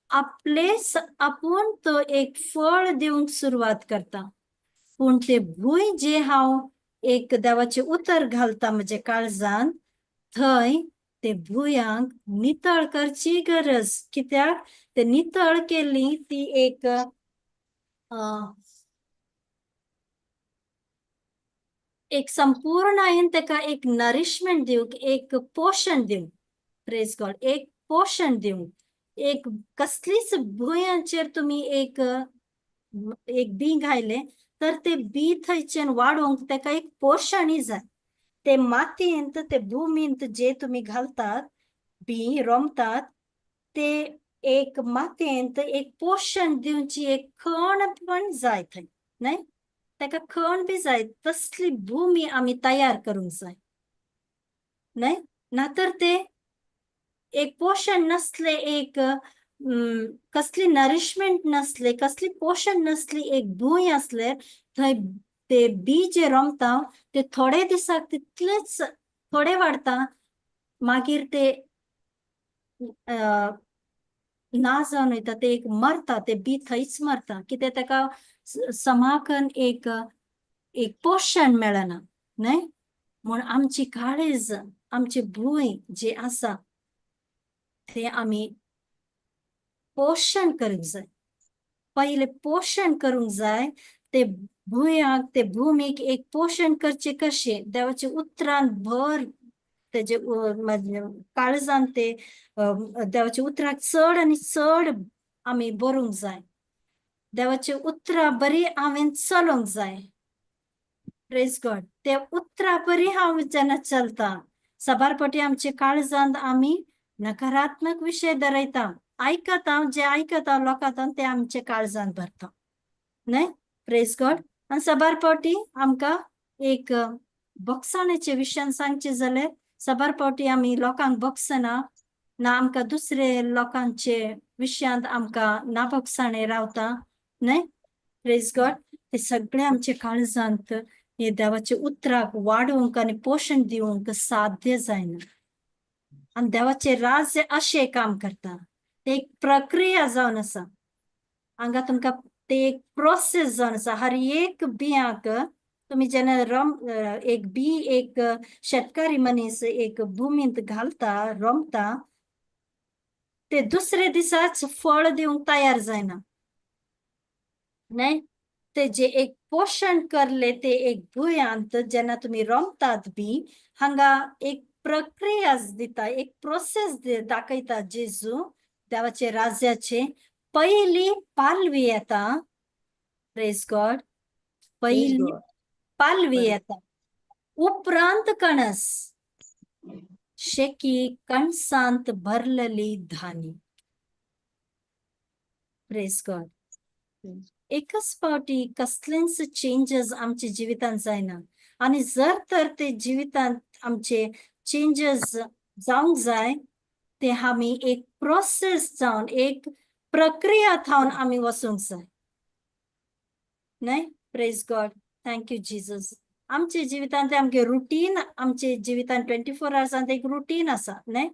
आपलेच आपूण तो एक फळ दिवंक सुरवात करता. पूण ते भूंय जे हांव एक देवाचें उतर घालता म्हज्या काळजान, थंय ते भुंयांक नितळ करची गरज. कित्याक ते नितळ केली ती एक एक संपूर्णायेन ताका एक नरिशमेंट दिवंक, एक पोशण दिवंक. प्रेज गॉड. एक पोशण दिवंक, एक कसलीच भुंयांचेर तुमी एक एक बी घायलें तर ते बी थंयच्यान वाडोवंक ताका एक पोशणय जाय. ते मातयेंत, ते भुमींत जे तुमी घालतात, बी रोमतात, ते एक मातयेंत एक पोशण दिवची एक खण पण जाय थंय, न्हय? ताका खण बी जाय. तसली भूमी आमी तयार करूंक जाय, न्हय? नातर ते एक पोशण नसले, एक कसली नरिशमेंट नसले, कसली पोशण नसली एक भूंय आसल्यार थंय ते बी जे रोमता ते थोडे दिसाक तितलेच थोडे वाडता, मागीर ते ना जावन वयता, ते एक मरता, ते बी थंयच मरता. कित्याक ताका समाकन एक एक पोशण मेळना, न्हय? म्हूण आमची काळीज, आमची भूंय जी आसा ते आमी पोशण करूंक जाय. पयलें पोशण करूंक जाय ते भुंयाक, ते भुमीक एक पोशण करचें कशें? देवाच्या उतरान भर तेजे काळजान, ते देवाच्या उतराक चड आनी चड आमी बरोवंक जाय. देवाच्या उतरां बरी हांवें चलोवंक जाय. प्रेज गॉड. ते उतरां बरी हांव जेन्ना चलता, साबार फावटी आमच्या काळजांत आमी नकारात्मक विशय दरयता, आयकता, जे आयकता लोकांत ते आमच्या काळजांत भरता, न्हय? Praise God. आनी साबार फावटी आमकां एक भोगसाणेचे विशयान सांगचें जाल्यार, साबार फावटी आमी लोकांक भोगसना ना, आमकां दुसरे लोकांचे विशयांत आमकां ना भोगसाणे रावता, न्हय? Praise God. ते सगळे आमच्या काळजांत हे देवाच्या उतराक वाडोवंक आनी पोशण दिवंक साध्य जायना. आनी देवाचें राज्य अशें काम करता, ते एक प्रक्रिया जावन आसा. हांगा तुमकां ते एक प्रोसेस जावन आसा. हर एक बियांक तुमी जेन्ना रोम एक बी एक शेतकारी मनीस एक भुमींत घालता, रोमता, ते दुसरे दिसाच फळ दिवंक तयार जायना, न्हय? ते जे एक पोशण करले ते एक भुंयांत जेन्ना तुमी रोमतात बी, हांगा एक प्रक्रिया दिता, एक प्रोसेस दाखयता जेजू देवाचे राज्याचे. पयली पालवी येता. Praise God. Praise पयली God. पालवी बरें. येता, उपरांत कणस, शेकी कणसांत भरलेली धानी. Praise God. एकच फावटी कसलेंच चेंजीस आमच्या जिवितांत जायना. आनी जर तर ते जिवितांत आमचे चेंजीस जावंक जाय, ते आमी एक प्रोसेस जावन, एक प्रक्रिया थावन आमी वचूंक जाय, न्हय? Praise God. Thank you Jesus. आमच्या जिवितांत आमगे रुटीन, आमच्या जिवितांत 24 आवर्सांत एक रुटीन आसा, न्हय?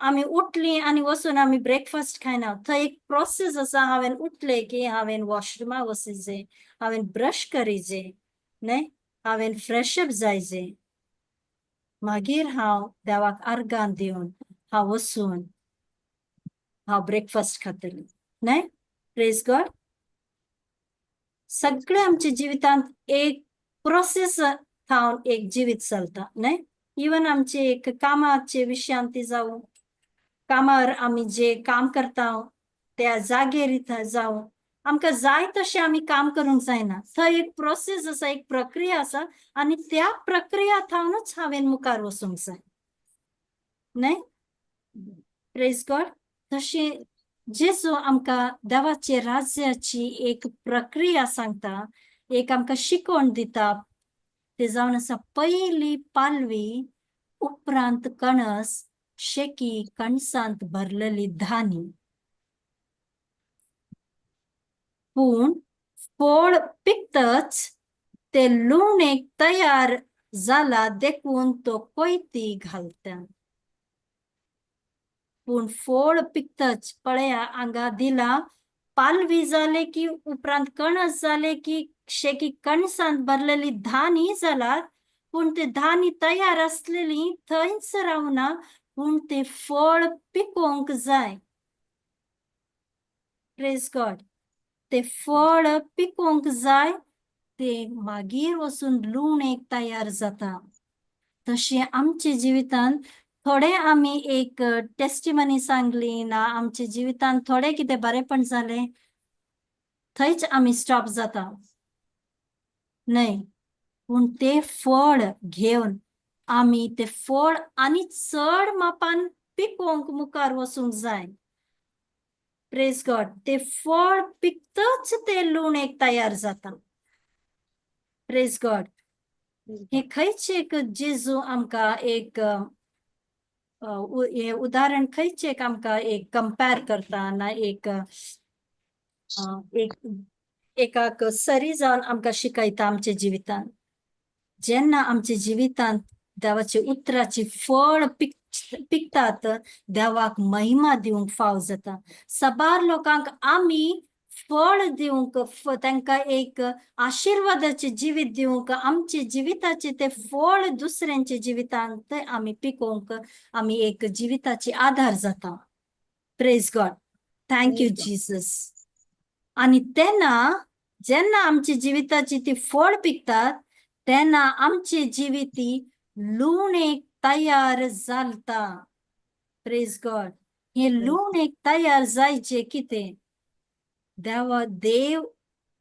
आमी उठली आनी वचून आमी ब्रेकफास्ट खायना. थंय एक प्रोसेस आसा. हांवें उठले की हांवें वॉशरुमा वचजे, हांवें ब्रश करीजे, न्हय? हांवें फ्रेश अप जायजे, मागीर हांव देवाक आर्गां दिवन हांव वचून हांव ब्रेकफास्ट खातलें. न्हय? प्रेज गॉड. सगळे आमच्या जिवितांत एक प्रोसेस थावन एक जिवीत चलता, न्हय? इवन आमचे एक कामाचे विशयांत ती जावं, कामार आमी जे काम करता त्या जागेर जावं, आमकां जाय तशें आमी काम करूंक जायना. थंय एक प्रोसेस आसा, एक प्रक्रिया आसा आनी त्या प्रक्रिया थावनूच हांवें मुखार वचूंक जाय, न्हय? प्रेज गॉड. तशें जेजू आमकां देवाचे राज्याची एक प्रक्रिया सांगता, एक आमकां शिकवण दिता. ते जावन आसा पयली पालवी, उपरांत कणस, शेकी कणसांत भरलेली धानी. पूण फळ पिकतच ते लुवणेक तयार जाला देखून तो कोयती घालता. पूण फळ पिकतच, पळया हांगा दिला, पालवी जाले की उपरांत कणस जाले की शेकी कणसांत भरलेली धानी जालात. पूण ते धानी तयार आसलेली थंयच रावना, पूण ते फळ पिकोवंक जाय. प्रेज गॉड. ते फळ पिकोवंक जाय, ते मागीर वचून लुवणेक तयार जाता. तशें आमच्या जिवितांत थोडे आमी एक टेस्टिमनी सांगली ना, आमच्या जिवितांत थोडे कितें बरेपण जालें, थंयच आमी स्टॉप जाता, न्हय? पूण ते फळ घेवन आमी ते फळ आनी चड मापान पिकोवंक मुखार वचूंक जाय. प्रेज गॉड. ते फळ पिकतच ते लुवणेक तयार जाता. प्रेज गॉड. हे खंयचे एक जेजू आमकां एक हे उदाहरण खंयचे एक आमकां एक कंपेर करता ना, एक एक एकाक सरी जावन आमकां शिकयता आमच्या जिवितांत. जेन्ना आमच्या जिवितांत देवाच्या उतराची फळ पिकतात, देवाक महिमा दिवंक फाव जाता. साबार लोकांक आमी फळ दिवंक, तांकां एक आशिर्वादाचें जिवीत दिवंक, आमचे जिविताचें ते फळ दुसऱ्यांच्या जिवितांत आमी पिकोवंक आमी एक जिविताची आधार जाता. Praise God. Thank you Jesus. आनी तेन्ना जेन्ना आमच्या जिविताची ती फळ पिकतात, तेन्ना आमचे जिविती लुवणेक तयार जालता. प्रेज गॉड. हे लुवणेक तयार जायचे कितें, देवा देव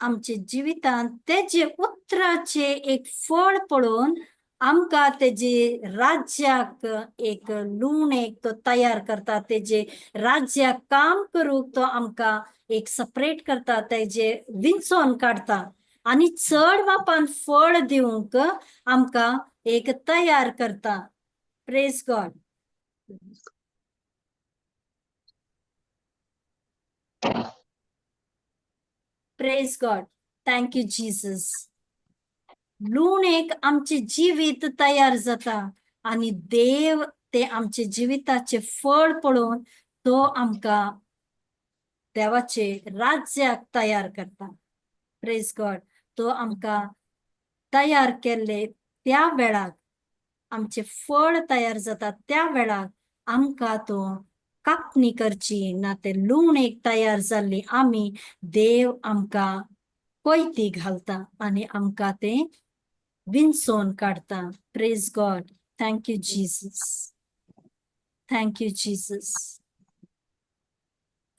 आमच्या जिवितांत तेजे उतराचे एक फळ पळोवन आमकां तेजे राज्याक एक लुवणेक तो तयार करता. तेजे राज्याक काम करूंक तो आमकां एक सपरेट करता, तेजे विंचोन काडटा आनी चड मापान फळ दिवंक आमकां एक तयार करता. Praise God. Praise God. Thank you Jesus. लुवणेक आमचें जिवीत तयार जाता आनी देव ते आमचे जिविताचे फळ पळोवन तो आमकां देवाचे राज्याक तयार करता. प्रेज गॉड. तो आमकां तयार केल्ले त्या वेळाक आमचे फळ तयार जाता, त्या वेळाक आमकां तो कापणी करची ना, ते लुवणेक तयार जाल्ली आमी देव आमकां कोयती घालता आनी आमकां ते विंचोवन काडता. Praise God. Thank you Jesus. Thank you Jesus.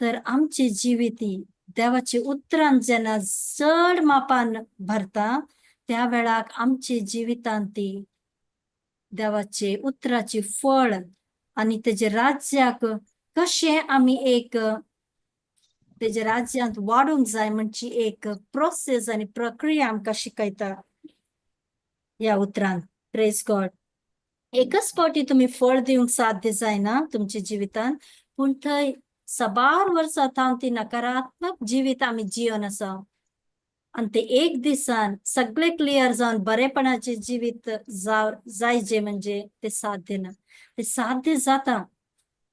तर आमचे जिविती देवाचे उतरान जेन्ना चड मापान भरता, त्या वेळाक आमचे जिवितांत ती देवाचे उतराचे फळ आनी तेजे राज्याक कशें आमी एक तेजे राज्यांत वाडूंक जाय म्हणची एक प्रोसेस आनी प्रक्रिया आमकां शिकयता ह्या उतरान. प्रेज गॉड. एकच फावटी तुमी फळ दिवंक साध्य जायना तुमच्या जिवितांत, पूण थंय साबार वर्सां थावन ती नकारात्मक जिवीत आमी जिवन आसा आनी ते एक दिसान सगळे क्लियर जावन बरेपणाचें जिवीत जायजे म्हणजे ते साध्य ना. ते साध्य जाता,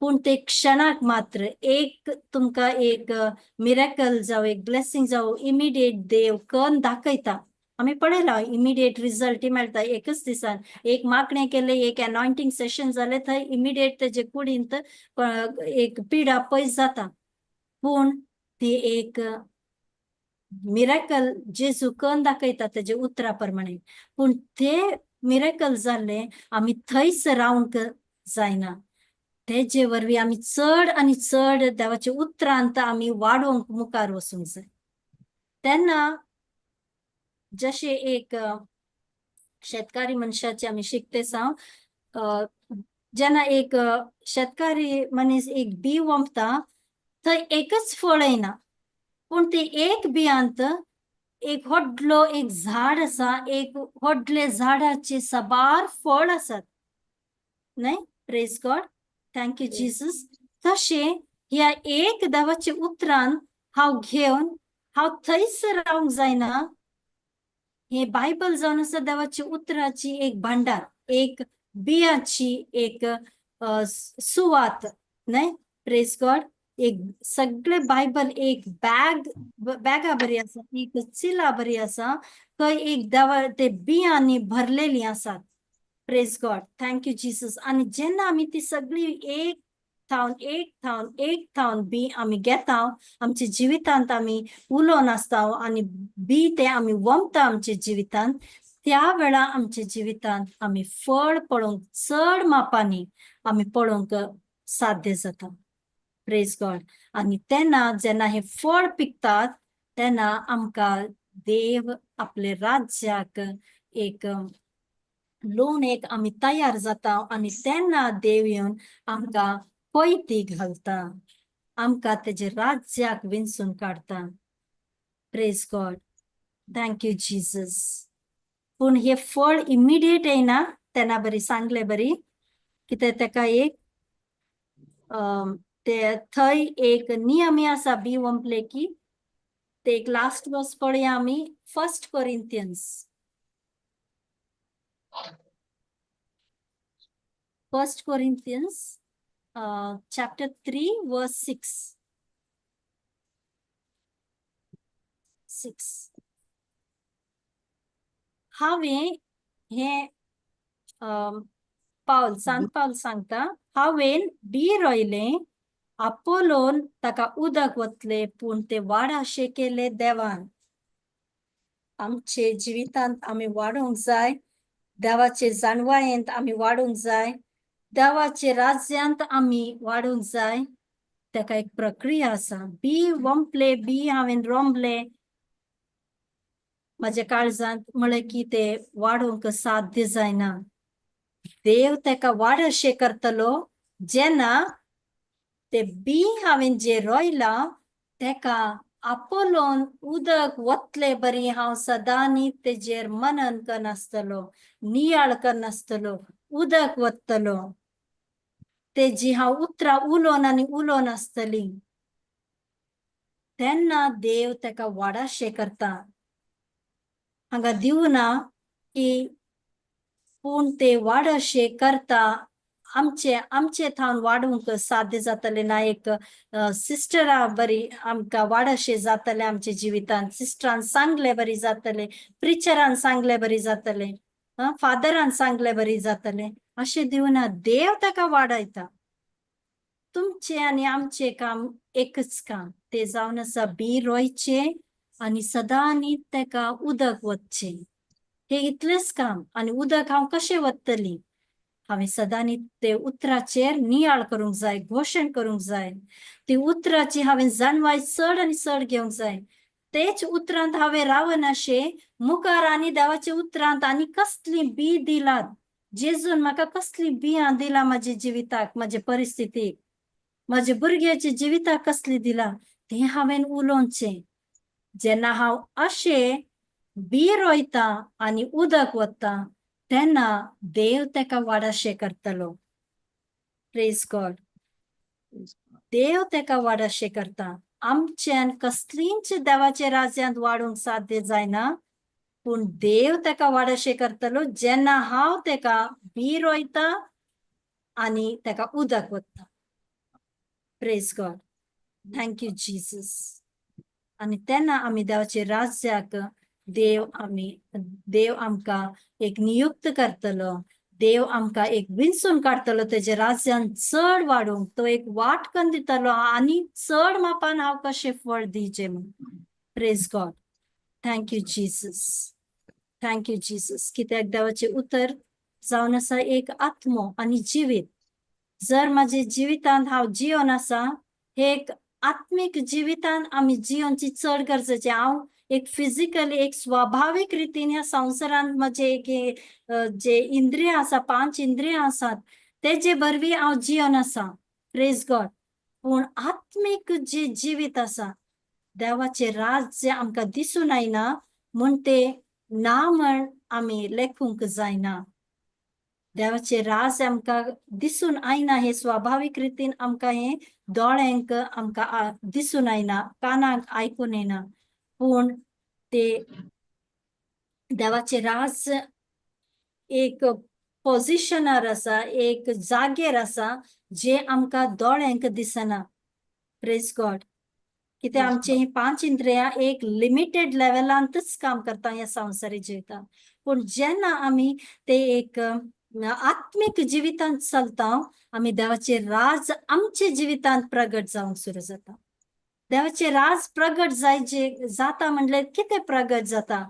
पूण ते क्षणाक मात्र एक तुमकां एक मिरेकल जावं, एक ब्लेसिंग जावं, इमिडिएट देव कन दाखयता. आमी पळयला इमिडिएट रिजल्टय मेळटा एकच दिसान. एक मागणें केलें, एक एनॉयंटींग सेशन जालें, थंय इमिडिएट तेजे कुडींत एक पिडा पयस जाता. पूण ती एक मिराकल जेजू करून दाखयता तेजे उतरा प्रमाणे, पूण ते मिराकल जाल्ले आमी थंयच रावंक जायना. तेजे वरवीं आमी चड आनी चड देवाच्या उतरांत आमी वाडोवंक मुखार वचूंक जाय. तेन्ना जशें एक शेतकारी मनशाचे आमी शिकते साव, जेन्ना एक शेतकारी मनीस एक बी वोंपता थंय एकच फळ येना, पूण ते एक बियांत एक व्हडलो एक झाड आसा, एक व्हडले झाडाचे साबार फळ आसात न्हय. Praise God, thank you Jesus. तशें ह्या एक देवाच्या उतरान हांव घेवन हांव थंयसर रावंक जायना. हे बायबल जावन आसा देवाच्या उतराची एक भांडार, एक बियाची एक सुवात न्हय. Praise God. एक सगळे बायबल एक बॅग बॅगा बरी आसा, एक चिला बरी आसा, थंय एक देवा ते बियांनी भरलेली आसात. Praise God, thank you Jesus. आनी जेन्ना आमी ती सगळी एक थावन एक थावन एक थावन बी आमी घेता, आमच्या जिवितांत आमी उलोवन आसता आनी बी ते आमी वमता आमच्या जिवितांत, त्या वेळा आमच्या जिवितांत आमी फळ पळोवंक चड मापांनी आमी पळोवंक साध्य जाता. Praise God. आनी तेन्ना जेन्ना हे फळ पिकतात तेन्ना आमकां देव आपले राज्याक एक लोन एक आमी तयार जाता आनी तेन्ना देव येवन आमकां कोयती घालता, आमकां तेजे राज्याक विंचून काडता. Praise God, thank you Jesus. पूण हे फळ इमिडिएट येयना. तेन्ना बरी सांगले बरी कितें तेका एक ते थंय एक नियम आसा बी वंपले की ते एक लास्ट वर्स पळया आमी, फर्स्ट Corinthians chapter 3 verse 6. हांवें हें पावल सांत पावल सांगता, हांवें बी रोयलें, आपोलोन ताका उदक वतले, पूण ते वाडाशें केले देवान. आमचे जिवितांत आमी वाडोवंक जाय, देवाचे जाणवायेंत आमी वाडूंक जाय, देवाचे राज्यांत आमी वाडूंक जाय. ताका एक प्रक्रिया आसा. बी वंपले, बी हांवें रोंबले म्हाज्या काळजांत म्हळें की ते वाडोवंक साध्य जायना. देव ताका वाडशें करतलो जेन्ना ते बी हांवें जे रोयलां तेका आपोलोन उदक वतले बरी हांव सदांनी तेजेर मनन करनासतलो, नियाळ करनासतलो, उदक वतलो, तेजी हांव उतरां उलोवन आनी उलोवन आसतली, तेन्ना देव तेका वाडाशें करता. हांगा दिवना की पूण ते वाडशें करता. आमचे आमचे थावन वाडूंक साध्य जातलें ना. एक सिस्टरा बरी आमकां वाडशें जातलें आमच्या जिवितांत, सिस्टरान सांगले बरी जातलें, प्रिचरान सांगले बरी जातलें, फादरान सांगले बरी जातलें, अशें दिवना. देव ताका वाडयता. तुमचें आनी आमचें काम एकच काम, तें जावन आसा बी रोयचें आनी सदांनी ताका उदक वतचें, हें इतलेंच काम. आनी उदक हांव कशें वतली? हांवें सदांनी ते उतराचेर नियाळ करूंक जाय, घोशण करूंक जाय. ती उतराची हांवें जाणवाय चड आनी चड घेवंक जाय. तेच उतरांत हांवें रावनाशें मुखार आनी देवाच्या उतरांत आनी कसली बी दिलात जेजून म्हाका, कसली बियां दिलां म्हाज्या जिविताक, म्हाजे परिस्थितीक, म्हाज्या भुरग्याच्या जिविताक कसली दिलां तें हांवें उलोवचें. जेन्ना हांव अशें बी रोयता आनी उदक वता तेन्ना देव तेका वाडाशें करतलो. Praise God. देव तेका वाडाशें करता. आमच्यान कसलींच देवाच्या राज्यांत वाडूंक साध्य जायना, पूण देव तेका वाडाशें करतलो जेन्ना हांव तेका बी रोयता आनी तेका उदक वता. Praise God, thank you Jesus. आनी तेन्ना आमी देवाच्या राज्याक देव आमी देव आमकां एक नियुक्त करतलो. देव आमकां एक विंचून काडटलो तेजे राज्यान चड वाडोवंक, तो एक वाट करून दितलो आनी चड मापान हांव कशें फळ दिवचें म्हूण. Praise God. Thank you Jesus. Thank you Jesus. कित्याक देवाचें उतर जावन आसा एक आत्मो आनी जिवीत. जर म्हाजे जिवितांत हांव जियोन आसा, हे एक आत्मीक जिवितान आमी जियोनची चड गरजेचें. हांव एक फिजिकली एक स्वाभावीक रितीन ह्या संवसारांत म्हजे एक जे इंद्रियां आसा, 5 इंद्रियां आसात, तेजे वरवीं हांव जियोन आसा. Praise God. पूण आत्मीक जे जिवीत आसा, देवाचें राज्य आमकां दिसून आयना म्हूण तें ना म्हण आमी लेखूंक जायना. देवाचें राज आमकां दिसून आयना, हे स्वाभावीक रितीन आमकां हें दोळ्यांक आमकां दिसून आयना, कानाक आयकून येना, पूण ते देवाचें राज एक पोजिशनार आसा, एक जागेर आसा जे आमकां दोळ्यांक दिसना. Praise God. कित्याक आमचे ही 5 इंद्रियां एक लिमिटेड लेवलांतच काम करता ह्या संवसारी जिवितांत. पूण जेन्ना आमी ते एक आत्मीक जिवितांत चलता, आमी देवाचें राज आमच्या जिवितांत प्रगट जावंक सुरू जाता. देवाचें राज प्रगट जायचे जाता म्हणल्यार कितें प्रगट जाता?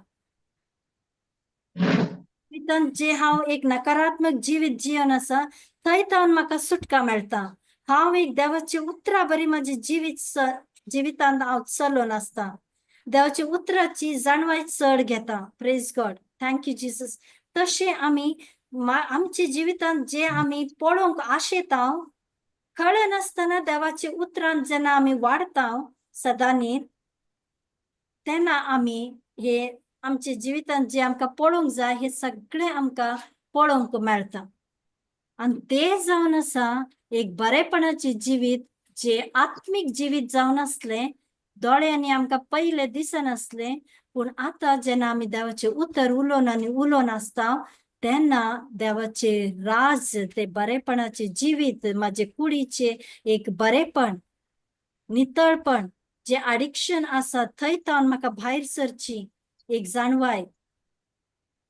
जिवितांत जे हांव एक नकारात्मक जिवीत जिवन आसा थंय तावन म्हाका सुटका मेळटा. हांव एक देवाच्या उतरा बरी म्हाजें जिवीत जिवितांत हांव चलोन आसता. देवाच्या उतराची जाणवाय चड घेता. Praise God. Thank you Jesus. तशें आमी आमच्या जिवितांत जे आमी पळोवंक आशेता, कळनासतना देवाच्या उतरांत जेन्ना आमी वाडता सदांनी, तेन्ना आमी हे आमच्या जिवितांत जे आमकां पळोवंक जाय हे सगळें आमकां पळोवंक मेळटा. आनी तें जावन आसा एक बरेपणाचें जिवीत, जे आत्मीक जिवीत जावन आसलें, दोळ्यांनी आमकां पयलें दिसनासलें, पूण आतां जेन्ना आमी देवाचें उतर उलोवन आनी उलोवन आसता, तेन्ना देवाचें राज, ते बरेपणाचें जिवीत, म्हाजे कुडीचें एक बरेपण, नितळपण, जे एडिक्शन आसा थंय तावन म्हाका भायर सरची एक जाणवाय,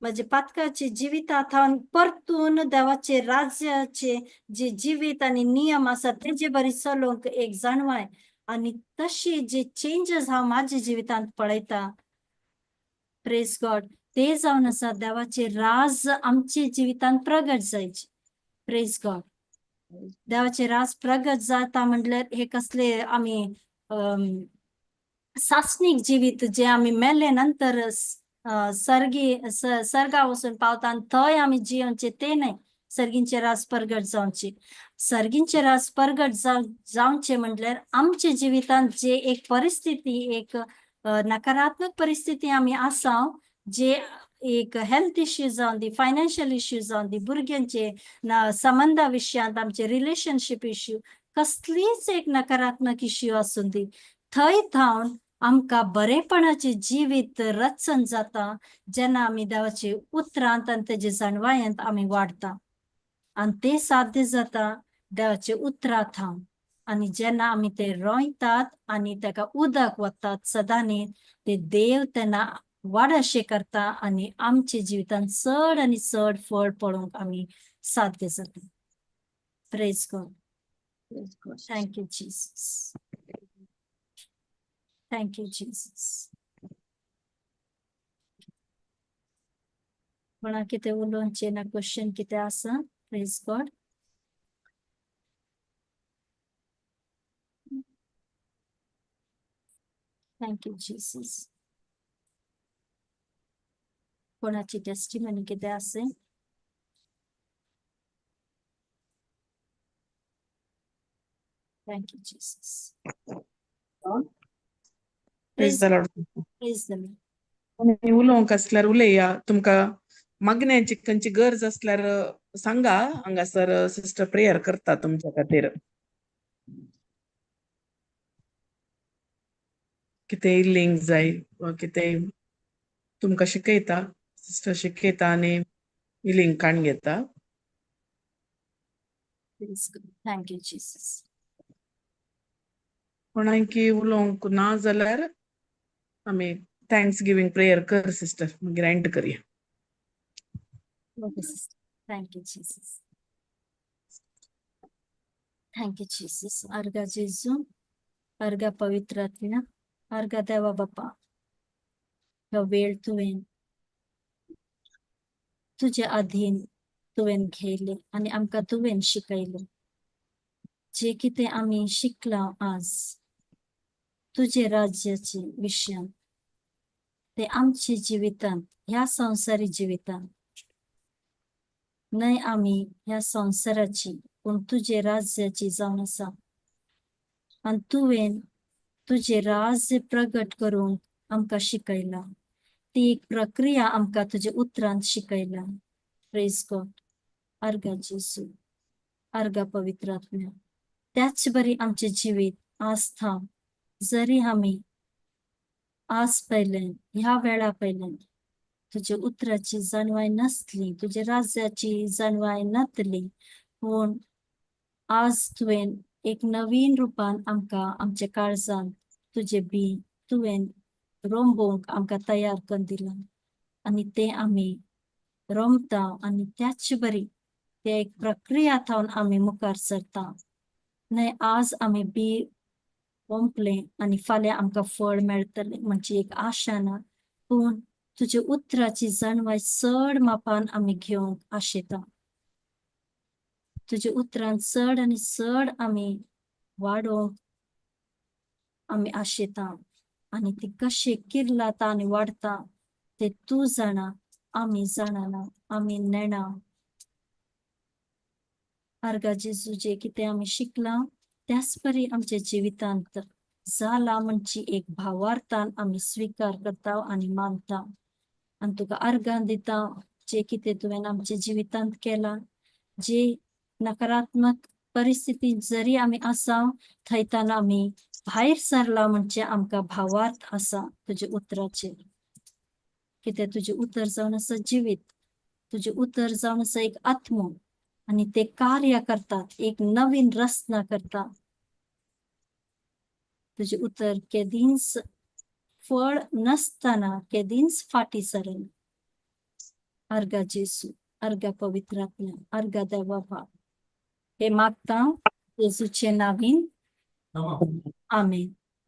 म्हजे पातकाचे जिविता थावन परतून देवाचे राज्याचे जे जिवीत आनी नियम आसा तेजे बरी चलोवंक एक जाणवाय, आनी तशी जे चेंजीस हांव म्हाज्या जिवितांत पळयता. Praise God. ते जावन आसा देवाचे राज आमचे जिवितांत प्रगट जायचे. Praise God. देवाचे राज प्रगट जाता म्हणल्यार हे कसले आमी सासणीक जिवीत जे आमी मेले नंतर सर्गी सर्गा वचून पावता आनी थंय आमी जियोवचें तें न्हय. सर्गींचे राज प्रगट जावचे. सर्गींचे राज प्रगट जावचे म्हणल्यार आमच्या जिवितांत जे एक परिस्थिती, एक नकारात्मक परिस्थिती आमी आसा, जे एक हेल्थ इश्यू जावन दी, फायनान्शियल इश्यू जावन दी, भुरग्यांचे संबंदा विशयांत आमचे रिलेशनशीप इश्यू, कसलीच एक नकारात्मक इश्यू आसूं दी, थंय थावन आमकां बरेपणाचें जिवीत रचन जाता जेन्ना आमी देवाचे उतरांत आनी तेजे जाणवायेंत आमी वाडटा. आनी तें साध्य जाता देवाचे उतरा थावन. आनी जेन्ना आमी ते रोयतात आनी ताका उदक वतात सदांनी, ते देव तेन्ना वाड अशें करता आनी आमच्या जिवितांत चड आनी चड फळ पळोवंक आमी साध्य जाता. Praise God. Thank you Jesus. Thank you Jesus. कोणा कितें उलोवचें ना, क्वेश्चन कितें आसा? Praise God. Thank you Jesus. कोणाची टेस्टिमनी कितें आसा? Thank you Jesus. Praise the Lord. Praise the Lord. आनी उलोवंक आसल्यार उलया. तुमकां मागण्याची खंयची गरज आसल्यार सांगा, हांगासर सिस्टर प्रेयर करता तुमच्या खातीर. कितेंय लिंक जाय वा कितेंय तुमकां शिकयता, सिस्टर शिकयता आनी लिंक काडून घेता. Praise God. Thank you Jesus. कोणाकी उलोवंक ना जाल्यार आमी thanks giving prayer कर सिस्टर, मागीर एंड करया. Okay sister. Thank you Jesus. Thank you Jesus. अर्गा जेजू, अर्गा पवित्र आत्म्या, अर्गा देवा बापा, हो वेळ तुवें तुजे अधीन तुवें घेयले आनी आमकां तुवें शिकयलें. जे कितें आमी शिकलां आज तुजे राज्याचे विशयान ते आमच्या जिवितांत, ह्या संवसारी जिवितांत न्हय, आमी ह्या संवसाराची पूण तुजे राज्याची जावन आसा आनी तुवें तुजें राज्य प्रगट करूंक आमकां शिकयलां. ती एक प्रक्रिया आमकां तुज्या उतरान शिकयला. प्रेज गॉड. अर्गा जेजू, अर्गा पवित्र आत्म्या. त्याच बरी आमचें जिवीत आस्था जरी आमी आज पयल्यान ह्या वेळा पयल्यान तुज्या उतराची जाणवाय नासली, तुज्या राज्याची जाणवाय नातली, पूण आज तुवें एक नवीन रुपान आमकां आमच्या काळजान तुजें बी तुवें रोंबोवंक आमकां तयार करून दिलां आनी तें आमी रोमता आनी त्याच बरी ते एक प्रक्रिया थावन आमी मुखार सरता. न्हय आज आमी बी रोंपलें आनी फाल्यां आमकां फळ मेळटलें म्हणजे एक आशा ना, पूण तुज्या उतराची जाणवाय चड मापान आमी घेवंक आशेता. तुज्या उतरान चड आनी चड आमी वाडोवंक आमी आशेता आनी ती कशी किर्लाता आनी वाडता ते तूं जाणा, आमी जाणना, आमी नेणा. अर्गा जेजू, जे कितें आमी शिकलां त्याच परी आमच्या जिवितांत जाला म्हणची एक भावार्थान आमी स्विकार करता आनी मानता आनी तुका अर्गां दिता. जे कितें तुवें आमच्या जिवितांत केलां, जे नकारात्मक परिस्थिती जरी आमी आसा थंयतान आमी भायर सरला म्हणजे आमकां भावार्थ आसा तुज्या उतराचेर. कित्याक तुजें उतर जावन आसा जिवीत, तुजें उतर जावन आसा एक आत्मो आनी ते कार्य करतात, एक नवीन रचना करता. तुजें उतर केदींच फळ नासतना केदींच फाटीं सरना. अर्गा जेजू, अर्गा पवित्र आत्म्या, अर्गा देवा बाप, हे मागता जेजूचे नावीन, आमेन.